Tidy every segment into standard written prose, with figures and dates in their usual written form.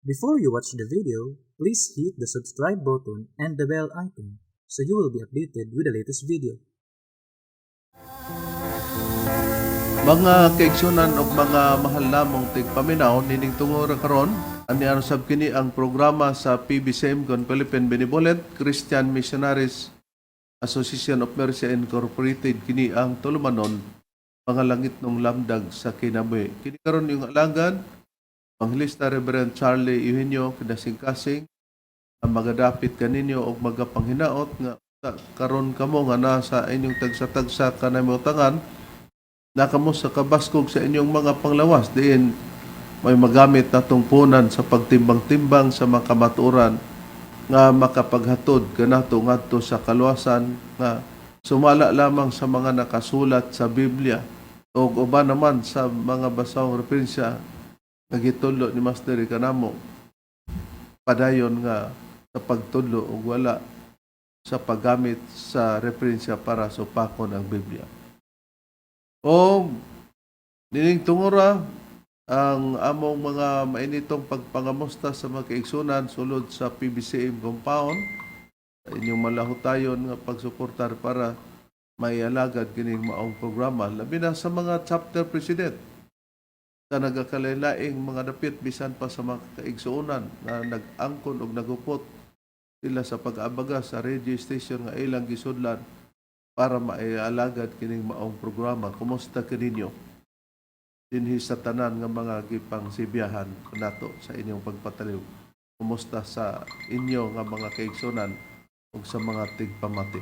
Before you watch the video, please hit the subscribe button and the bell icon so you will be updated with the latest video. Mga kaigsunan ug mga mahal namong tigpaminaw, nining tungora karon, ani usab kini ang programa sa PBCM kon Philippine Benevolent Christian Missionaries Association of Mercy Incorporated. Kini ang tulumanon, Mga Langitnong Lamdag sa Kinabuhi. Kini karon yung alagad, Evangelista Reverend Charlie Eugenio Kinasingkasing, ang magadapit kaninyo og magapanghinaot nga karon kamo nga nasa inyong tagsa-tagsa kanamutangan na kamo sa kabaskog sa inyong mga panglawas, diin may magamit natong punan sa pagtimbang-timbang sa mga kamatuoran nga makapaghatod kanato ngadto sa kaluwasan nga sumala lamang sa mga nakasulat sa Biblia o uban naman sa mga basahong referensya nga gitudlo ni Master kanamo padayon nga sa pagtudlo ug wala sa paggamit sa referensya para supakon ang Biblia. O nining tungora, ang among mga mainitong pagpangamusta sa mga kaigsunan sulod sa PBCM compound sa inyong malahutayon nga pagsuportar para maialagad kining maong programa, labi na sa mga chapter president sa nagakalain-laing mga dapit, bisan pa sa mga kaigsuonan na nag-angkon og nagupot sila sa pag-abaga sa radio station nga ilang gisudlan para maialagad kining maong programa. Kumusta kaninyo dinhi sa tanan nga mga gipangsibyahan nato sa inyong pagpataliw? Kumusta sa inyo nga mga kaigsunan ug sa mga tigpamati?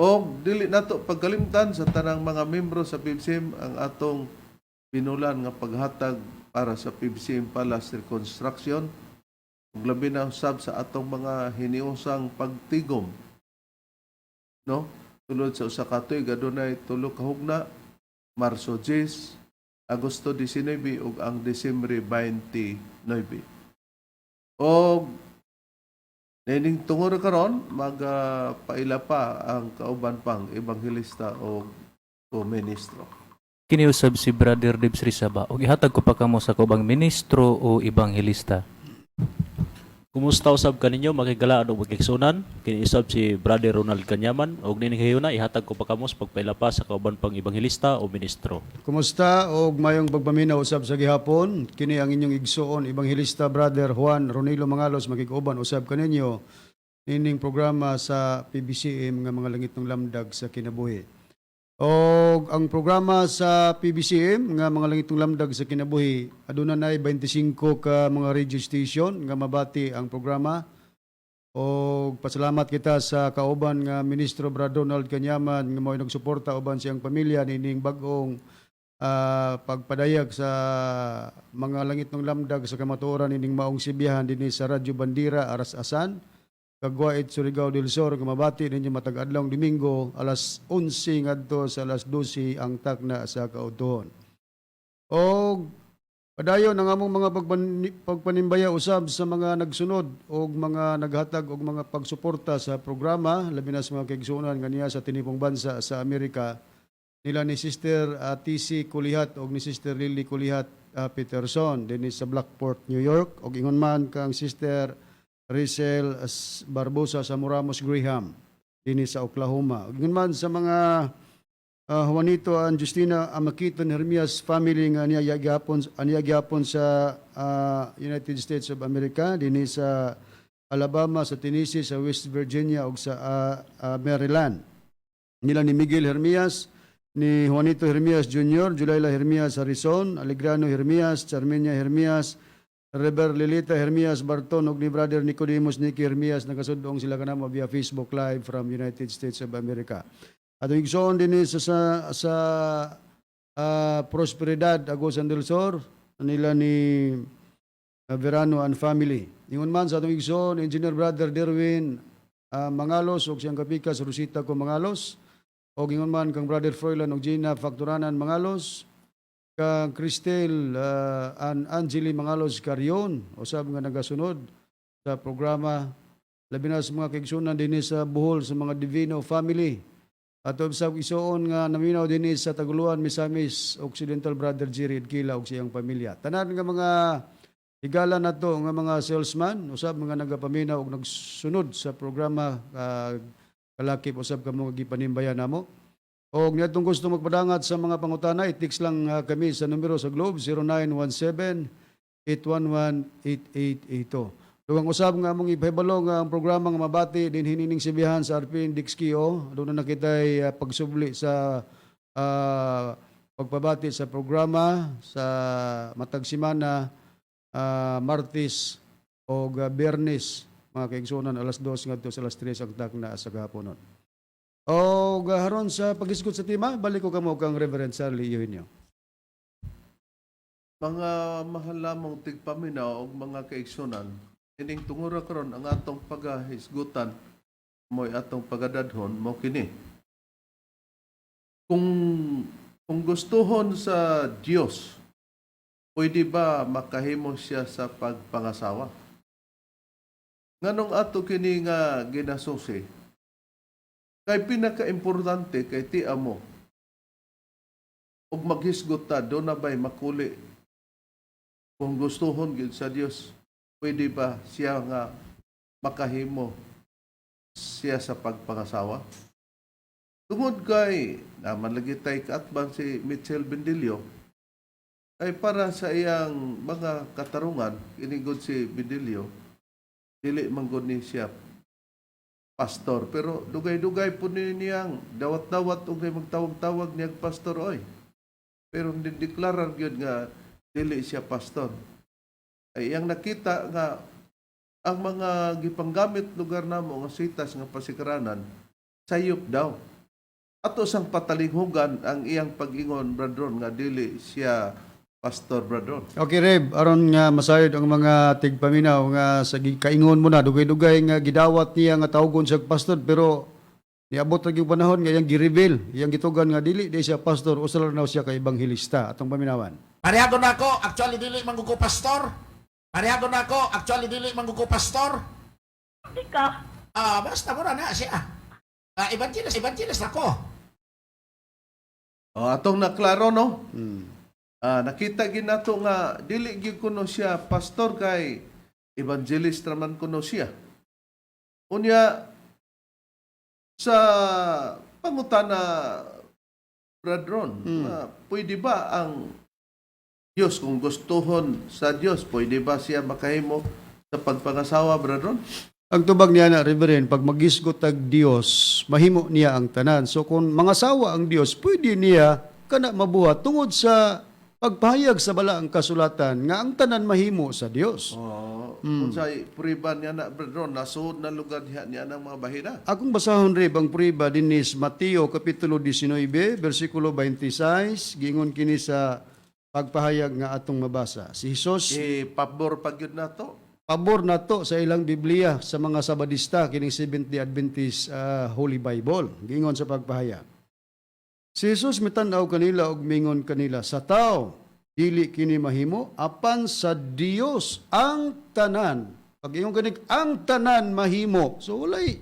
O dili nato pagkalimtan sa tanang mga membro sa PBCM ang atong pinulan nga paghatag para sa PBCM Palace Reconstruction ug labi na usab sa atong mga hiniusang pagtigom, no? Tulod sa 1 ka tuig, adunay 3 ka hugna: Marso 10, Agosto 19 ug ang Disyembre 29. Og nining tungod karon, magapaila pa ang kauban pang ebanghelista o ministro. Kini usab si Brother Dibs Rizaba ug ihatag ko pa kamo sa kaubang ministro o ebanghelista. Kumusta usab kaninyo, makigalaan og magigsunan? Kini usab si Brother Ronald Kanyaman og nining higayuna ihatag ko pa kamo sa pagpaila pa sa kauban pang ebanghelista o ministro. Kumusta og mayong pagpaminaw usab sa gihapon. Kini ang inyong igsuon, Ebanghelista Brother Juan Ronilo Mangalos, makig-uban usab kaninyo nining programa sa PBCM nga Mga Langitnong Lamdag sa Kinabuhi. Og ang programa sa PBCM nga Mga Langitnong Lamdag sa Kinabuhi, aduna nay 25 ka mga radio station nga mabati ang programa. Og pasalamat kita sa kauban nga ministro, Brad Donald Kanyaman, nga mo'y nagsuporta uban siyang pamilya nining bag-ong pagpadayag sa Mga Langitnong Lamdag sa Kamatuoran nining maong sibihan dinhi sa Radyo Bandira Aras-Asan, Cagwait, Surigao del Sur, nga mabati ninyo matag adlawng Domingo alas 11 ngadto sa alas 12 ang takna sa kaudtohon. Og padayon ang among mga pagpanimbaya usab sa mga nagsunod og mga naghatag og mga pagsuporta sa programa, labi na sa mga kaigsuonan nga niya sa tinipong bansa sa Amerika, nila ni Sister TC Kulihat og ni Sister Lily Kulihat Peterson dinhi sa Blackport, New York, og ingon man kang Sister Rizel Barbosa sa Moramos Graham dinhi sa Oklahoma. Ug ingon man sa mga Juanito and Justina Amakito Hermias family nga niya gihapon sa United States of America, dinhi sa Alabama, sa Tennessee, sa West Virginia ug sa Maryland. Nila ni Miguel Hermias, ni Juanito Hermias Jr., Julayla Hermias Harrison, Alegrano Hermias, Charminia Hermias, Rever Lilita Hermias Barton ug ni Brother Nicodemus Nicky Hermias, nagasudong sila kanamo via Facebook Live from United States of America. Atong igsoon dinhi sa Prosperidad, Agusan del Sur, nila ni Verano and family. Ingon man sa atong igsoon, Engineer Brother Derwin Mangalos ug siyang kapikas Rosita ko Mangalos. Og ingon man kang Brother Froilan ug Gina Facturanan Mangalos, kang Cristel and Angeli Mangalos Carion usab nga nagasunod sa programa, labi na sa mga kaigsuonan dinhi sa Bohol, sa mga Divino family. Ato sa igsoon nga naminaw dinhi sa Taguluan, Misamis Occidental, Brother Jerry Edquila ug siyang pamilya. Tanan nga mga Higala nato nga mga salesman usab mga nagapaminaw og nagsunod sa programa kalakip usab kamo nga gipanimbayan namo. Og niadtong gusto magpadangat sa mga pangutana, i-text lang kami sa numero sa Globe 0917 811 8882. Dugang usab nga among ipahibalo nga ang programa nga mabati din hinining sibihan sa RP Dixkio. Doon na nakitay pagsubli sa pagpabati sa programa sa matag semana, Martes o Biyernes, mga kaigsuonan, alas 2 ngadto sa alas 3 ang takna sa gahaponon. O haron sa paghisgot sa tema, balik ko kamo kang Reverend Charlie Eugenio. Mga mahal lamong tigpaminaw og mga kaigsunan, ining tungura karon ang atong pagahisgutan mo'y atong pagadadhon mo kini. Kung gustuhon sa Dios, pwede ba makahimo siya sa pagpangasawa? Nganong ato kini nga ginasusi? Kay pinakaimportante kay ti amo ug maghisgot ta do na ba'y makuli kung gustuhon gyud sa Dios, pwede ba siya nga makahimo siya sa pagpangasawa? Tungod kay naman lagi tay kaatbang si Mitchell Bendilio, ay para sa iyang mga katarungan, inigod si Bendilio, dili man gud ni siya pastor, pero dugay-dugay po ni niyang dawat-dawat og kay magtawag-tawag niyang pastor oy, pero dideklarar gyud nga dili siya pastor. Ay iyang nakita nga ang mga gipanggamit lugar namo nga sitas nga pasikaranan sayop daw. Ato sang patalinghugan ang iyang pag-ingon, Bradron, nga dili siya pastor, Bradron. Okay, Reb, aron nga masayod ang mga tigpaminaw nga sa kaingon mo na dugay-dugay nga gidawat niya nga tawgon siya pastor, pero niabot ra gyud panahon nga iyang gi-reveal, iyang gitugan nga dili di siya pastor, usa ra na siya ka ebanghelista. Atong paminawan. Pareha na ako, actually dili man ko pastor. Pareha na ako, actually dili man ko pastor. Ikaw. Ah, basta mo na na siya. Ah, evangelist, evangelist ako. O, atong naklaro, no? Ah, nakita gid nato nga dili gyud kuno siya pastor kay evangelist raman kuno siya. Unya sa pangutana, Bradron, pwede ba ang Diyos, kung gustuhon sa Diyos, pwede ba siya makahimo sa pagpangasawa, Bradron? Ang tubag niya na, Reverend, pag magisgot ag Dios, mahimo niya ang tanan. So kung mangasawa ang Dios, pwede niya kana mabuhat tungod sa pagpahayag sa balaang kasulatan nga ang tanan mahimo sa Dios. Oh, unsay prueba niya na, Bradron, nasuod na lugar niya niya ng mga bahina? Akong basahon, Reb, ang prueba dinis Mateo kapitulo 19 versikulo 26, giingon kini sa pagpahayag nga atong mabasa. Si Jesus Eh, pabor pa gyud nato. Pabor nato sa ilang Biblia sa mga Sabadista kining Seventh-day Adventist Holy Bible. Giingon sa pagpahayag. Si Jesus mitan-aw kanila ug mingon kanila, "Sa tao dili kini mahimo, apan sa Dios ang tanan." Pag ingon kanig ang tanan mahimo. So walay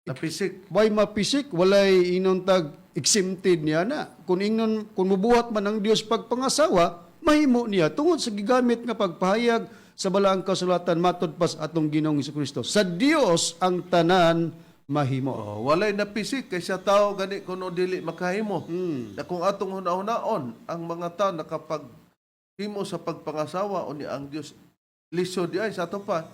Napisik. way mapisik, walay inon tag exempted niya na. Kung ingnon kung mubuhat man ang Dios pagpangasawa, mahimo niya tungod sa gigamit nga pagpahayag sa balaang kasulatan matod pas atong Ginoong Kristo. Sa Dios ang tanan mahimo. Oh, walay napisik kay sa tao gani kuno dili makahimo. Na kung atong hunahunaon ang mga tao nakapag himo sa pagpangasawa, unya ang Dios lisod di ay sa ato pa.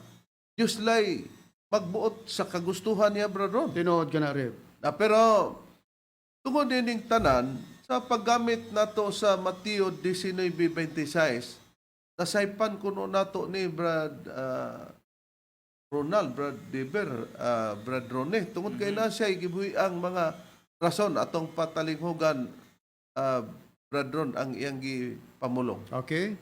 Dios lay magbuot sa kagustuhan niya, Bradron. Tinuod ka na, Reb. Na pero tungod nining tanan sa paggamit nato sa Mateo 19:26, nasaypan kuno nato ni Brad Ronald, Brad Deber, Brad Rone, tungod kay na siya gibuhi ang mga rason atong patalinghugan, Brad Ron, ang iyang gipamulong. Okay?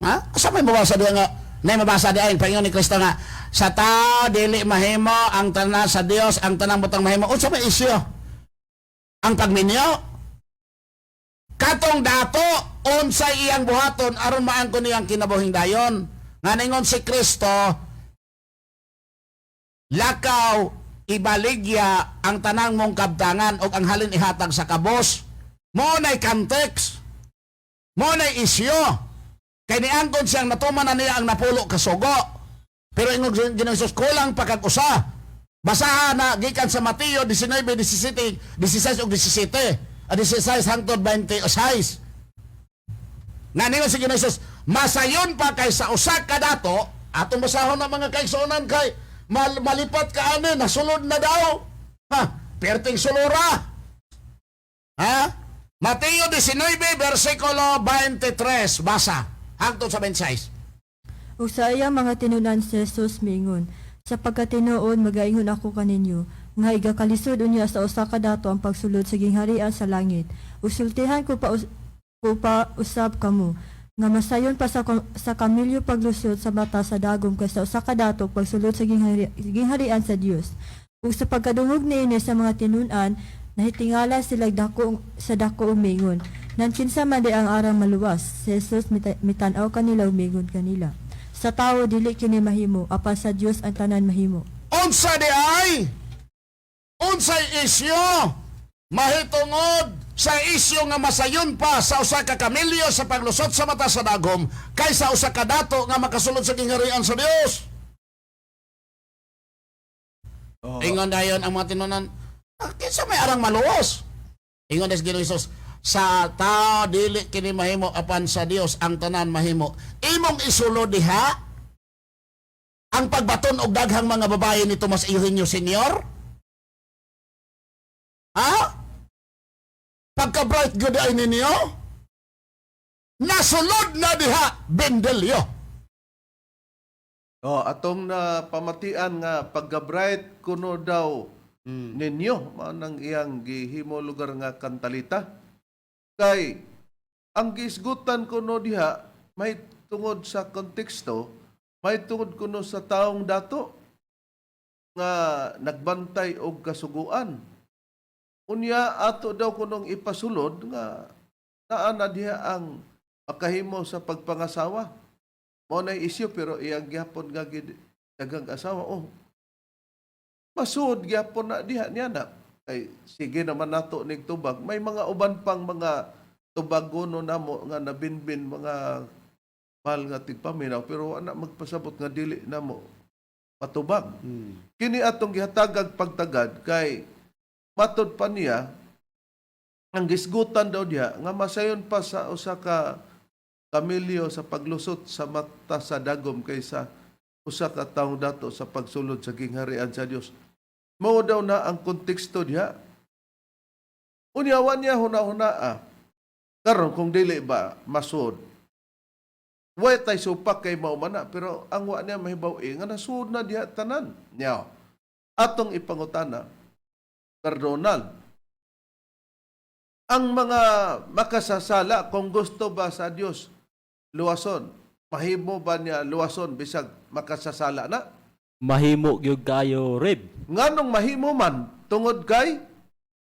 Ha? Asa may mabasa diya nga? Nay mabasa diya ang paingon ni Kristo nga sa tao dili mahimo ang tanan, sa Dios ang tanang butang mahimo. Unsa may isyu? Ang pagminyo? Katong dato unsay iyang buhaton aron maangkon niyang kinabuhing dayon? Nga ningon si Kristo, "Lakaw, ibaligya ang tanang mong kabtangan ug ang halin ihatag sa kabos." Mo nay context. Mo nay isyu. Kay niangkon siyang natuman na niya ang napulo ka sugo. Pero ingon Ginoong Hesus, kulang pa kag usa. Basahan na gikan sa Mateo 19, 17, 16 ug 17. A 16 hangtod 26. Nga ningon si Ginoong Hesus, masayon pa kay sa usa ka dato, atong basahon na, mga kaigsuonan, kay malipat ka ani, nasulod na daw. Ha, perting sulura. Ha? Mateo 19 versikulo 23, basa hangtod sa 26. Ug sa iyang mga tinunan si Jesus miingon, "Sa pagkatinuod magaingon ako kaninyo, nga igakalisod unya sa usa ka dato ang pagsulod sa gingharian sa langit. Ug sultihan ko pa usab kamo, nga masayon pa sa kamilyo paglusot sa mata sa dagom kaysa usa ka dato pagsulod sa gingharian sa Dios." Ug sa pagkadungog niini sa mga tinun-an, nahitingala sila dako sa dako ug miingon, "Nan kinsa man di ang arang maluwas?" Si Jesus mitan-aw kanila ug miingon kanila, "Sa tawo dili kini mahimo, apan sa Dios ang tanan mahimo." Unsa di ay? Unsay isyo? Mahitungod sa isyo nga masayon pa sa usa ka kamilyo sa paglusot sa mata sa dagom kaysa usa ka dato nga makasulod sa gingharian sa Dios. Ingon dayon ang mga tinunan, "Ah, kinsa may arang maluwas?" Ingon des Ginoong Hesus, "Sa tao dili kini mahimo, apan sa Dios ang tanan mahimo." Imong isulod diha ang pagbaton og daghang mga babae ni Tomas Eugenio Senior? Ha? Pagka-bright good ay ninyo? Nasulod na diha, Bendelio. Oh, atong na pamatian nga pagka-bright kuno daw ninyo, mao nang iyang gihimo lugar nga kantalita. Kay ang giisgutan kuno diha may tungod sa konteksto, may tungod kuno sa taong dato nga nagbantay og kasuguan. Unya ato daw kunong ipasulod nga naa na diha ang makahimo sa pagpangasawa. Mao na isyu, pero iyang gihapon nga gid daghang asawa. Oh. Masuod gihapon na diha niya na. Kay sige naman nato nig tubag. May mga uban pang mga tubagono namo nga nabinbin, mga mahal nga tigpaminaw, pero wa na magpasabot nga dili namo patubag. Kini atong gihatagag pagtagad kay matod pa niya ang gisgutan daw diha nga masayon pa sa usa ka kamilyo sa paglusot sa mata sa dagom kaysa usa ka taong dato sa pagsulod sa gingharian sa Dios. Mao daw na ang konteksto diha. Unya wa niya huna-hunaa. Karon kung dili ba masud, way tay supak kay mao man na, pero ang wa niya mahibaw nga nasud na diha tanan. Nya. Atong ipangutana, Cardonal, ang mga makasasala, kung gusto ba sa Dios luwason, mahimo ba niya luwason bisag makasasala na? Mahimo gyud kayo, Reb. Nganong mahimo man? Tungod kay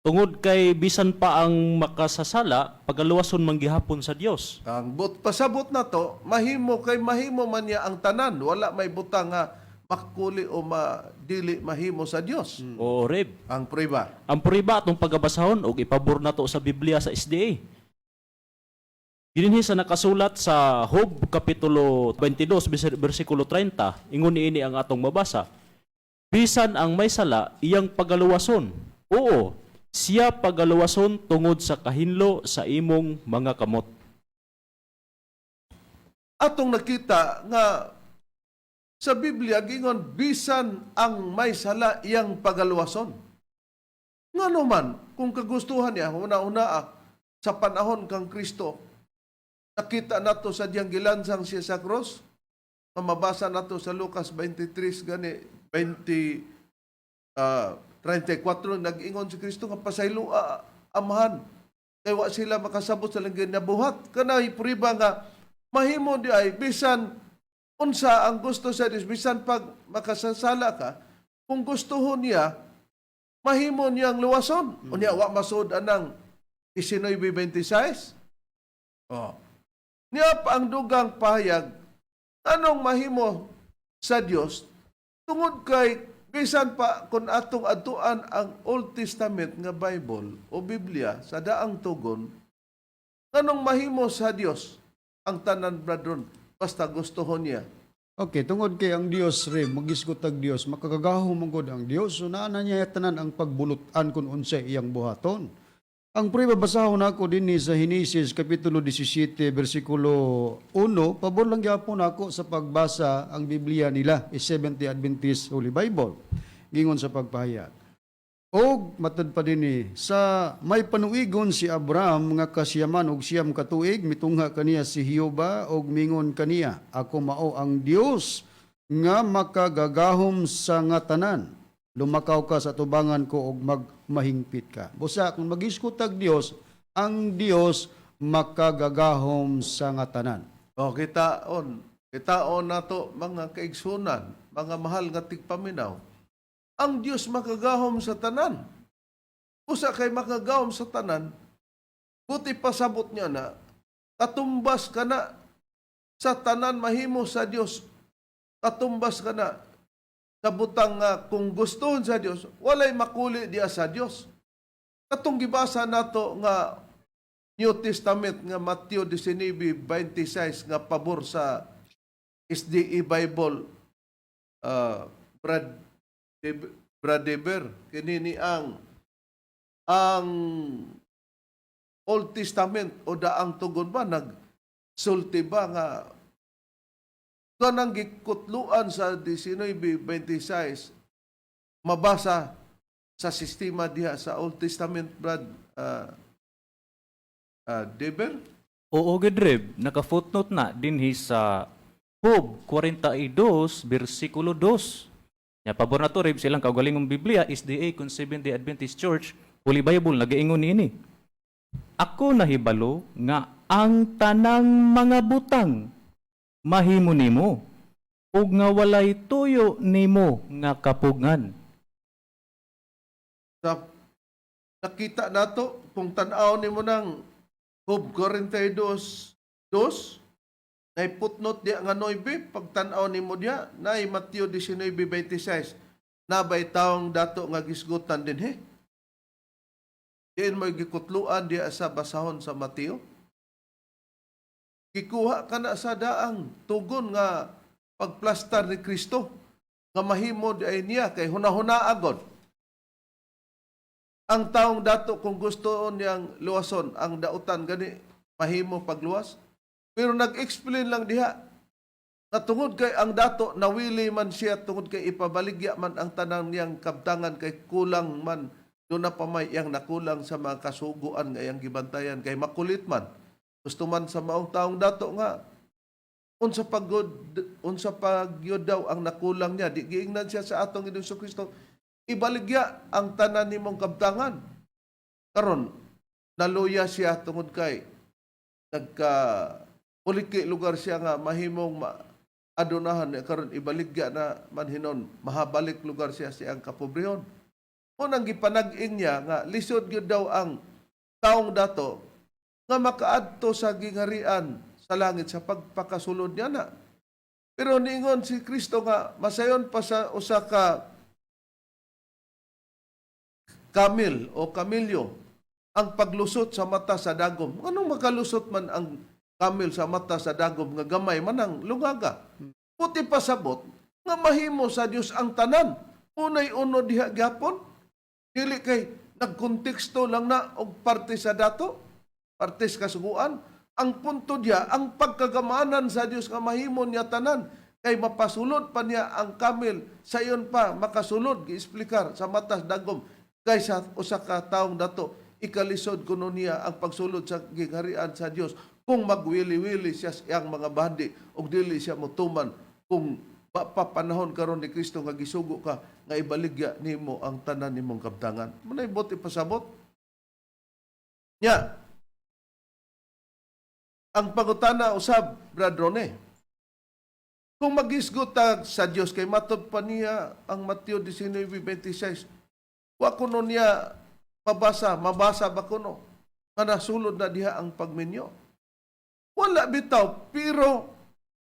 Tungod kay bisan pa ang makasasala, pagaluwason man gihapon sa Dios. Ang but pasabot na to, mahimo kay mahimo man niya ang tanan, wala may butang nga makuli o madili mahimo sa Dios. Oo, Reb. Ang prueba. Ang prueba atong pagabasahon og ipabor nato sa Biblia sa SDA. Dinhi sa nakasulat sa Job kapitulo 22 bersikulo 30, ingon niini ang atong mabasa. "Bisan ang may sala, iyang pagaluwason. Oo, siya pagaluwason tungod sa kahinlo sa imong mga kamot." Atong nakita nga sa Biblia gingon bisan ang may sala, iyang pagaluwason. Ngano man kung kagustuhan niya, una-una sa panahon kang Kristo, nakita nato sa diyang gilansang siya sa cross, nga mabasa nato sa Lucas 23 gani 20 34, nag-ingon si Kristo nga, "Pasayloa, Amahan, kay wa sila makasabot sa ilang ginabuhat." Kanay prueba nga mahimo di ay bisan unsa ang gusto sa Dios, bisan pag makasasala ka, kung gustuhon niya, mahimo niyang luwason. Unya wa masud anang 19:26. Oh. Niya pa ang dugang pahayag, anong mahimo sa Dios, tungod kay bisan pa kung atong atuan ang Old Testament nga Bible o Biblia sa daang tugon, anong mahimo sa Dios? Ang tanan, brethren, basta gustohon niya. Okay, tungod kay ang Dios re magisgot ag Dios, makagagahom man gud ang Dios. So naa na niya tanan ang pagbulutan kung unsay iyang buhaton. Ang prueba, basahon nako dinhi sa Henesis kapitulo 17 bersikulo 1, pabor lang gyapon ako sa pagbasa ang Biblia nila, is Seventh-day Adventist Holy Bible. Gingon sa pagpahayag. Og matud pa dinhi sa may panuigon si Abraham nga kasiyaman og 90 ka tuig, mitungha kaniya si Jehova og mingon kaniya, "Ako mao ang Dios nga makagagahom sa nga tanan. Lumakaw ka sa tubangan ko og magmahingpit ka." Busa kung magisgot ag Dios, ang Dios makagagahom sa nga tanan. O, kitaon. Kitaon nato, mga kaigsunan, mga mahal nga tigpaminaw. Ang Dios makagahom sa tanan. Usa kay makagahom sa tanan, buti pasabot niya na, katumbas ka na sa tanan mahimo sa Dios. Katumbas ka na sa butang nga kung gustuhon sa Dios, walay makuli diya sa Dios. Katong gibasa nato nga New Testament nga Mateo 19:26 nga pabor sa SDA Bible, Brad Deber, kini ni ang Old Testament o daang tugon ba, nagsulti ba nga kanang gikutluan sa 19:26 mabasa sa sistema diha sa Old Testament, Brad Deber? Oo, gud Reb, naka-footnote na dinhi sa Job 42 bersikulo 2. Ya, pabor na to Reb silang kaugalingong Biblia, SDA kun Seventh-day Adventist Church Holy Bible, nagaingon niini. "Ako nahibalo nga ang tanang mga butang mahimo nimo ug nga walay tuyo nimo nga kapugngan." Sa nakita nato kung tan-aw nimo ng Job 42:2, nay footnote diya nga 9. Pag tan-aw nimo diya, nay Mateo 19:26 na bay taong dato nga gisgutan dinhi? Diin mo gikutluan diya sa basahon sa Mateo? Gikuha ka na sa daang tugon nga pagplastar ni Kristo nga mahimo di ay niya kay hunahuna agod ang taong dato kung gusto niyang luwason ang dautan gani mahimo pagluwas. Pero nag-explain lang diha na tungod kay ang dato nawili man siya tungod kay ipabaligya man ang tanang niyang kabtangan kay kulang man, doon na pamay iyang nakulang sa mga kasuguan nga iyang gibantayan kay makulit man, gusto man sa maong taong dato nga unsa pagod unsa pagyud daw ang nakulang niya. Di giingnan siya sa atong Ginoong Kristo, "Ibaligya ang tanan nimong kabtangan." Karon naluya siya tungod kay nagka uliki lugar siya nga mahimong adunahan niya. Karon ibaligya na man hinon, mahabalik lugar siya siyang kapobrehon. Unang gipanag-ing niya nga lisod gyud daw ang taong dato nga makaadto sa gingharian sa langit sa pagpakasulod niya na. Pero niingon si Kristo nga masayon pa sa usa ka kamil o kamilyo ang paglusot sa mata sa dagom. Anong makalusot man ang kamil sa mata sa dagom nga gamay man ang lungaga? Puti pasabot nga mahimo sa Dios ang tanan. Unay uno diha gyapon. Dili kay nagkonteksto lang na og parte sa dato, parte sa kasuguan. Ang punto diya, ang pagkagamanan sa Dios nga mahimo niya tanan kay mapasulod pa niya ang kamel sa iyon pa makasulod, giexplikar, sa matas dagom kaysa usa ka taong dato ikalisod kuno niya ang pagsulod sa gingharian sa Dios kung magwili-wili siya sa iyang mga bandi ug dili siya motuman kung pa panahon karon ni Kristo nga gisugo ka nga ibaligya nimo ang tanan nimong kabtangan. Manay buot ipasabot. Nya, ang pangutana usab, Brad Rone, kung magisgot ta sa Dios kay matod pa niya ang Mateo 19:26, wa kuno niya mabasa, mabasa ba kuno nga nasulod na diha ang pagminyo? Wala bitaw, pero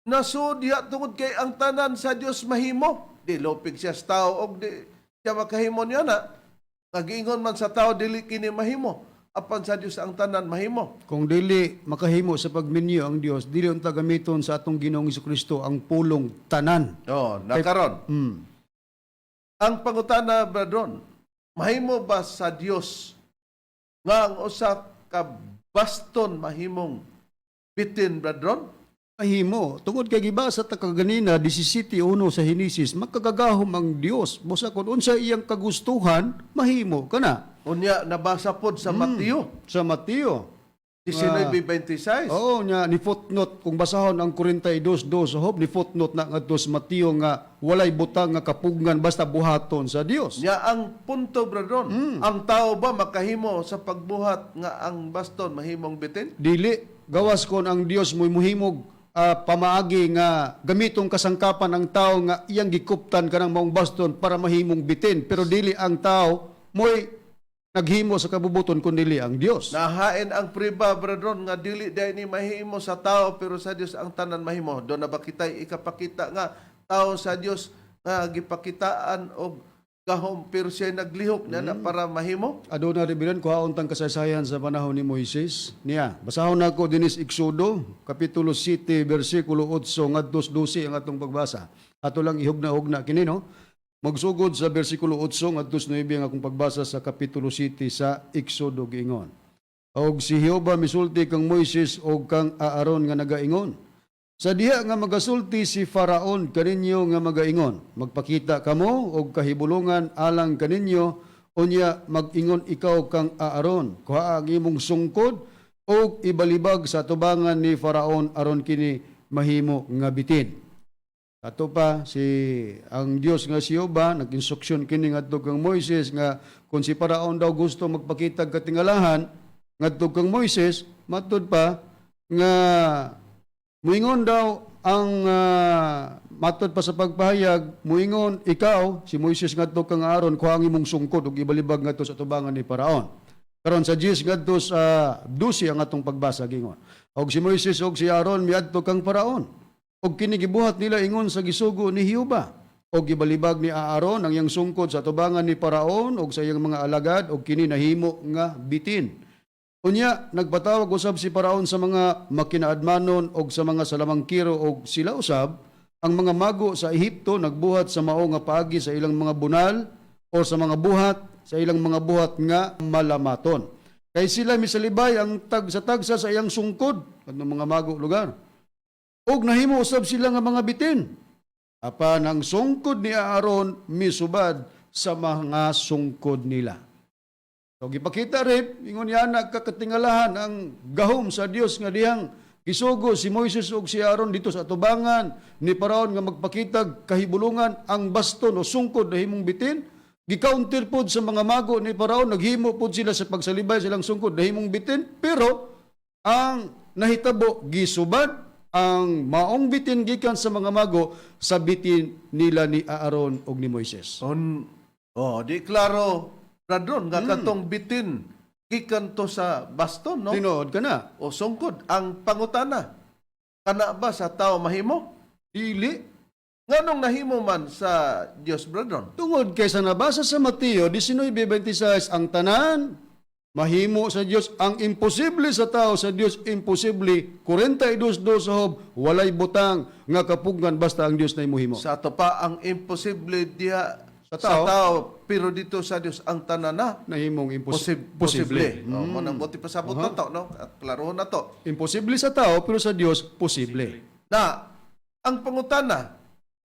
nasud diha tungod kay ang tanan sa Dios mahimo. Di lupig siya sa tao og di siya makahimo niya na. Nagiingon man sa tao dili kini mahimo. Apan sa Dios ang tanan mahimo. Kung dili makahimo sa pagminyo ang Dios, dili unta gamiton sa atong Ginoong Kristo ang pulong tanan. Oh, nakaron. Ang pangutana, Bradron, mahimo ba sa Dios nga ang usa ka baston mahimong bitin, Bradron? Mahimo tungod kay gibasa ta kaganina 17:1 sa Henesis, makagagahom ang Dios. Busa kon unsa iyang kagustuhan, mahimo kana. Unya nabasa pod sa Mateo Sa Mateo 19:26. Oo nya ni footnote kung basahon ang 42:2 sa Job, ni footnote na ngadto sa Mateo nga walay butang nga kapugngan basta buhaton sa Dios. Nya ang punto, Bradron, ang tao ba makahimo sa pagbuhat nga ang baston mahimong bitin? Dili gawas kon ang Dios mo'y muhimog pamaagi nga gamitong kasangkapan ang tao nga iyang gikuptan kanang maong baston para mahimong bitin, pero dili ang tao mo'y naghimo sa kabubuton kun dili ang Dios. Nahain ang priba, Bradron, nga dili dahil ni mahimo sa tao pero sa Dios ang tanan mahimo. Doon na ba kita'y ikapakita nga tao sa Dios nga gipakitaan og gahom pero siya naglihok na para mahimo? Aduna rin kuhaon tang kasaysayan sa panahon ni Moises. Niya, basahon nako dinis Exodo, kapitulo 7, bersikulo 8 ngadto sa 12 ang atong pagbasa. Ato lang ihugna-hugna kini, no. Magsugod sa bersikulo 8 ngadto sa 9 ang akong pagbasa sa kapitulo 7 sa Exodo giingon. Og si Jehova misulti kang Moises og kang Aaron nga nagaingon: "Sa diha nga magasulti si Faraon kaninyo nga magaingon, 'Magpakita kamo og kahibulungan alang kaninyo,' unya mag-ingon ikaw kang Aaron, 'Kuha ang imong sungkod og ibalibag sa tubangan ni Faraon aron kini mahimo nga bitin." Ato pa si ang Dios nga si Jehova nag-instruksyon kini ngadto kang Moises nga kung si Faraon daw gusto magpakita og katingalahan ngadto kang Moises, matud pa nga muingon daw ang matud pa sa pagpahayag, muingon ikaw si Moises ngadto kang Aaron, "Kuha ang imong sungkod ug ibalibag ngadto sa tubangan ni Faraon." Karon sa 10 ngadto sa 12 ang atong pagbasa gingon. Og si Moises og si Aaron miadto kang Faraon. Og kini gibuhat nila ingon sa gisugo ni Jehova. Og gibalibag ni Aaron ang iyang sungkod sa tubangan ni Faraon og sa iyang mga alagad, og kini nahimo nga bitin. Unya nagpatawag usab si Faraon sa mga makinaadmanon og sa mga salamangkiro, og sila usab ang mga mago sa Ehipto nagbuhat sa mao nga paagi sa ilang mga bunal o sa mga buhat sa ilang mga buhat nga malamaton. Kay sila misalibay ang tag sa tagsa sa iyang sungkod kadtong mga mago lugar. Og nahimo usab sila nga mga bitin. Apan ang sungkod ni Aaron misubad sa mga sungkod nila. So gipakita rin, ingon niya nagkakatingalahan ang gahom sa Dios nga dihang gisugo si Moises ug si Aaron dito sa atubangan ni Paraon nga magpakitag kahibulungan, ang baston o sungkod na himong bitin. Gikaunter pod sa mga mago ni Paraon, naghimo pod sila sa pagsalibay silang sungkod na himong bitin, pero ang nahitabo, gisubad ang maong bitin gikan sa mga mago sa bitin nila ni Aaron ug ni Moises. On, oh, di klaro, Bradron, nga katong bitin gikan to sa baston, no? Tinuod ka na. O sungkod. Ang pangutana, kana ba sa tao mahimo? Dili. Nganong nahimo man sa Dios, Bradron? Tungod kay sa nabasa sa Mateo 19:26, ang tanan mahimo sa Dios. Ang imposible sa tao, sa Dios imposible. 42:2 sa Job, walay butang nga kapugnan basta ang Dios na imuhimo. Sa ato pa ang imposible diha Sa sa tao. tao, pero dito sa Dios ang tanan na nahimong posible. posible. Oh, mo nang buti pasabot na to, no? At klarohon na to. Imposible sa tao pero sa Dios posible. Na ang pangutana,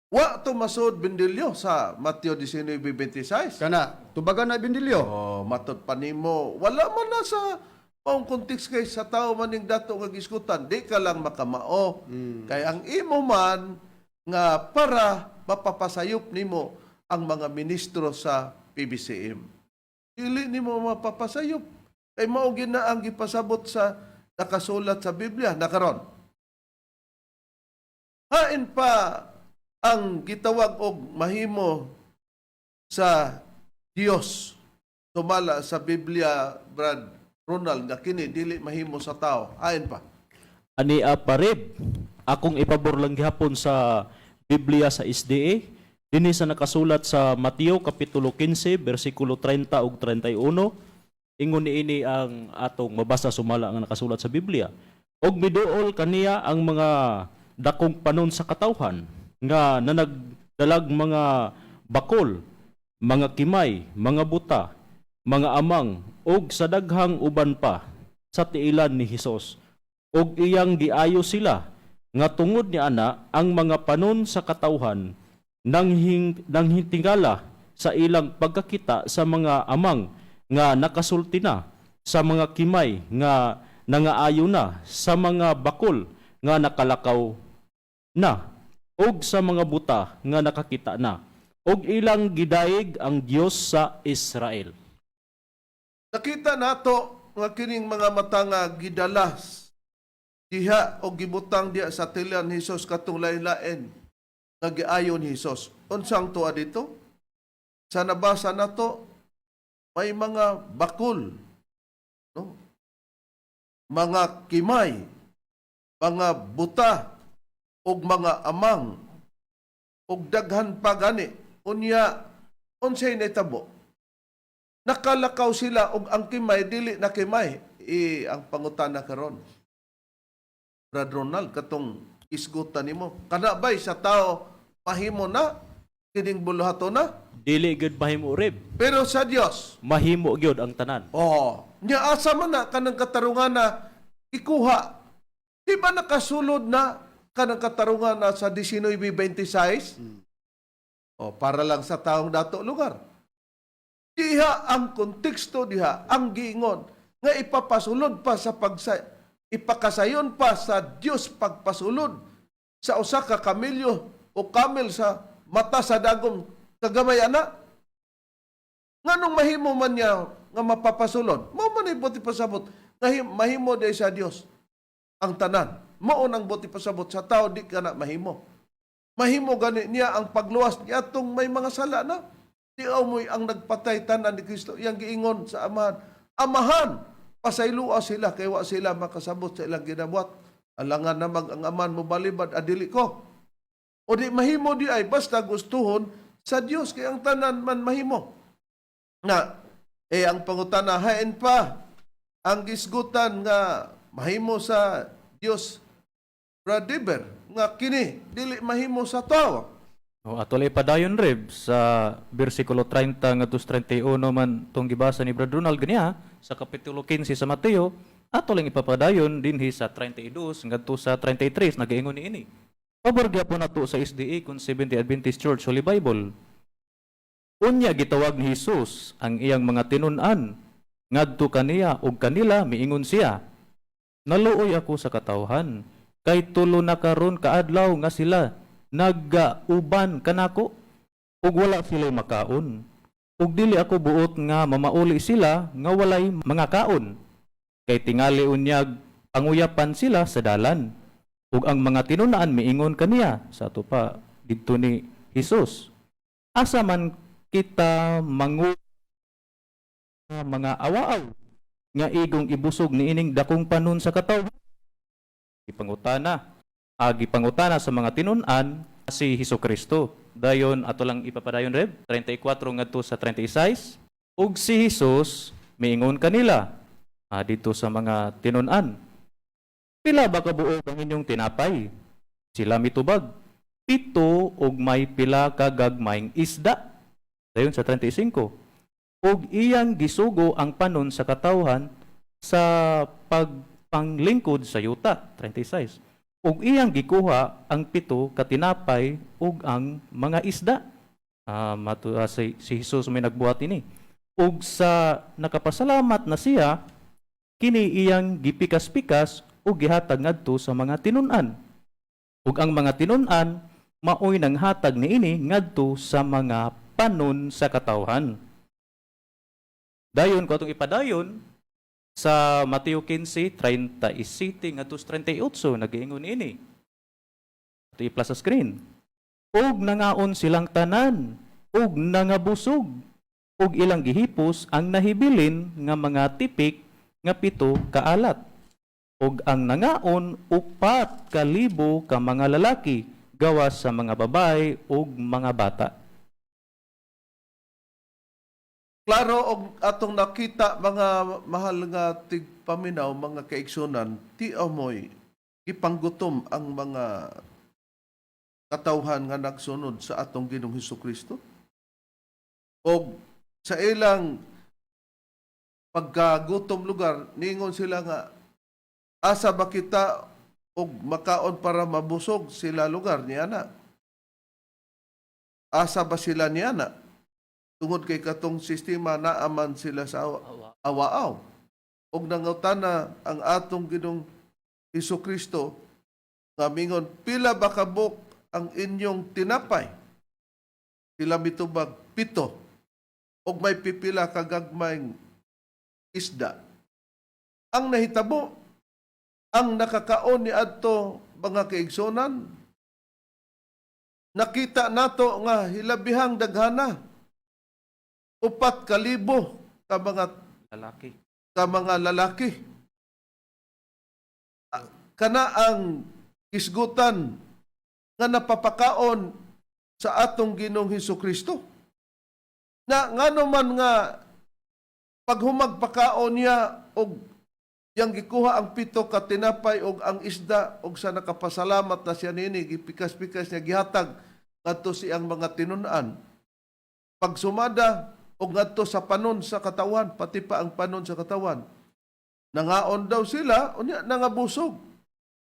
wa to masud bindilyo sa Mateo 19:26. Kana tubagan na bindilyo. Oh, matod pa nimo, wala man na sa maong context kay sa tao maning dato nga giskutan, di ka lang makamao. Kay ang imo man nga para mapapasayop nimo ang mga ministro sa PBCM. Dili nimo mapapasayop. Kay mao gyud na ang gipasabot sa nakasulat sa Biblia nakaron. Hain pa ang gitawag og mahimo sa Dios tumala sa Biblia, Brad Ronald, nga kini dili mahimo sa tao? Ayon pa. Ani parib akong ipabor lang gihapon sa Biblia sa SDA dinhi sa nakasulat sa Mateo kapitulo 15 bersikulo 30 ug 31. Ingon niini ang atong mabasa sumala nga nakasulat sa Biblia. Og miduol kaniya ang mga dakong panon sa katawhan nga nanagdalag mga bakol, mga kimay, mga buta, mga amang og sa daghang uban pa sa tiilan ni Hesus. Og iyang giayo sila nga tungod ni ana ang mga panon sa katawhan nanghitingala sa ilang pagkakita sa mga amang nga nakasulti na, sa mga kimay nga nangaayo na, sa mga bakol nga nakalakaw na, og sa mga buta nga nakakita na, og ilang gidaig ang Dios sa Israel. Nakita nato nga kining mga mata nga gidalas diha o gibutang diha sa tilan ni Hesus katong lain-lain nga giayon ni Hesus. Unsang tuwa dito? Sa nabasa nato may mga bakul, no? Mga kimay, mga buta ug mga amang ug daghan pa gani. Unya, unsay nahitabo? Nakalakaw sila og ang kimay dili na kimay. Eh, ang pangutana karon, Brad Ronald, katong isgutan nimo, kana bay sa tao mahimo na kining buluhaton na? Dili gyud mahimo, Reb. Pero sa Dios? Mahimo gyud ang tanan. Oh, nya asa man na kanang katarungan na ikuha? Di ba nakasulod na kanang katarungan na sa 19:26? Oh, para lang sa taong dato lugar. Diha ang konteksto, diha ang giingon nga ipapasulod pa sa pagsa, ipakasayon pa sa Dios pagpasulod sa usa ka kamelyo o camel sa mata sa dagom kagamay ana. Nganong mahimo man niya nga mapapasulod? Mao man ay buti pasabot nga mahimo day sa Dios ang tanan. Mao nang buti pasabot, sa tao di ka na mahimo. Mahimo gani niya ang pagluwas niya atong may mga sala na. Di mo'y ang nagpatay tanan ni Kristo. Iyang giingon sa Amahan, "Amahan, pasaylua sila kay wa sila makasabot sa ilang ginabuhat." Alangan namang ang Amahan mo balibad adili ko. O di mahimo di ay basta gustuhon sa Dios, kay ang tanan man mahimo. Na eh ang pangutana, hain pa ang gisgutan nga mahimo sa Dios, Brad Diber, nga kini dili mahimo sa tao? O ato lay padayon, Reb, sa bersikulo 30 ngadto sa 31 man tong gibasa ni Brad Ronald ganiya sa kapitulo 15 sa Mateo, ato lang ipapadayon dinhi sa 32 ngadto sa 33. Nagaingon niini. Pabor gyapon nato sa SDA kun Seventh Adventist Church Holy Bible. Unya gitawag ni Hesus ang iyang mga tinun-an ngadto kaniya ug kanila miingon siya, "Naluoy ako sa katawhan kay 3 na karon kaadlaw nga sila nagauban kanako ug wala sila makaon. Ug dili ako buot nga mamauli sila nga walay mga kaon kay tingali unyag panguyapan sila sa dalan." Ug ang mga tinun-an miingon kaniya, sa ato pa didto ni Hesus, "Asa man kita mangu mga awaaw nga igong ibusog niining dakong panon sa katawhan?" Gipangutana sa mga tinun-an si Hesus Kristo. Dayon ato lang ipapadayon, Reb, 34 ngadto sa 36. Ug si Hesus miingon kanila, dito sa mga tinun-an, "Pila ba kabuok ang inyong tinapay?" Sila mitubag, "7 ug may pila ka gagmayng isda." Dayon sa 35. Ug iyang gisugo ang panon sa katawhan sa pagpanglingkod sa yuta. 36. Ug iyang gikuha ang 7 ka tinapay ug ang mga isda. Si Jesus may nagbuhat ini. Ug sa nakapasalamat na siya, kini iyang gipikas-pikas ug gihatag ngadto sa mga tinun-an. Ug ang mga tinun-an maoy nanghatag niini ngadto sa mga panon sa katawhan. Dayon ko atong ipadayon sa Mateo 15:37 ngadto sa 38, nagiingon ini. Ato i sa screen. Ug nangaon silang tanan ug nangabusog, ug ilang gihipos ang nahibilin nga mga tipik nga 7 ka alat. Ug ang nangaon 4,000 ka mga lalaki gawas sa mga babae ug mga bata. Klaro og atong nakita, mga mahal nga tigpaminaw, mga kaigsunan, ti amoy gipanggutom ang mga katawhan nga nagsunod sa atong Ginoong Hesus Kristo. Og sa ilang pagkagutom lugar, ningon sila nga, "Asa ba kita og makaon para mabusog sila lugar niya na?" Asa ba sila niya na? Tungod kay katong sistema naaman sila sa awaaw. Og nangutana ang atong Ginoong Hesus Kristo nga mingon, "Pila ba kabuk ang inyong tinapay?" Sila mitubag, "Pito. Og may pipila kagagmayng isda." Ang nahitabo, ang nakakaon ni adto, mga kaigsonan, nakita nato nga hilabihang daghana, 4,000 ka mga lalaki. Ka mga lalaki. Ah, kana ang isgutan nga napapakaon sa atong Ginoong Hesus Kristo. Na ngano man nga paghumagpakaon niya og yang gikuha ang pito ka tinapay og ang isda, og sa nakapasalamat na siya nini, gipikas-pikas niya, gihatag ngadto siyang mga tinun-an. Pagsumada og ngadto sa panon sa katawan, pati pa ang panon sa katawan. Nangaon daw sila, unya nangabusog.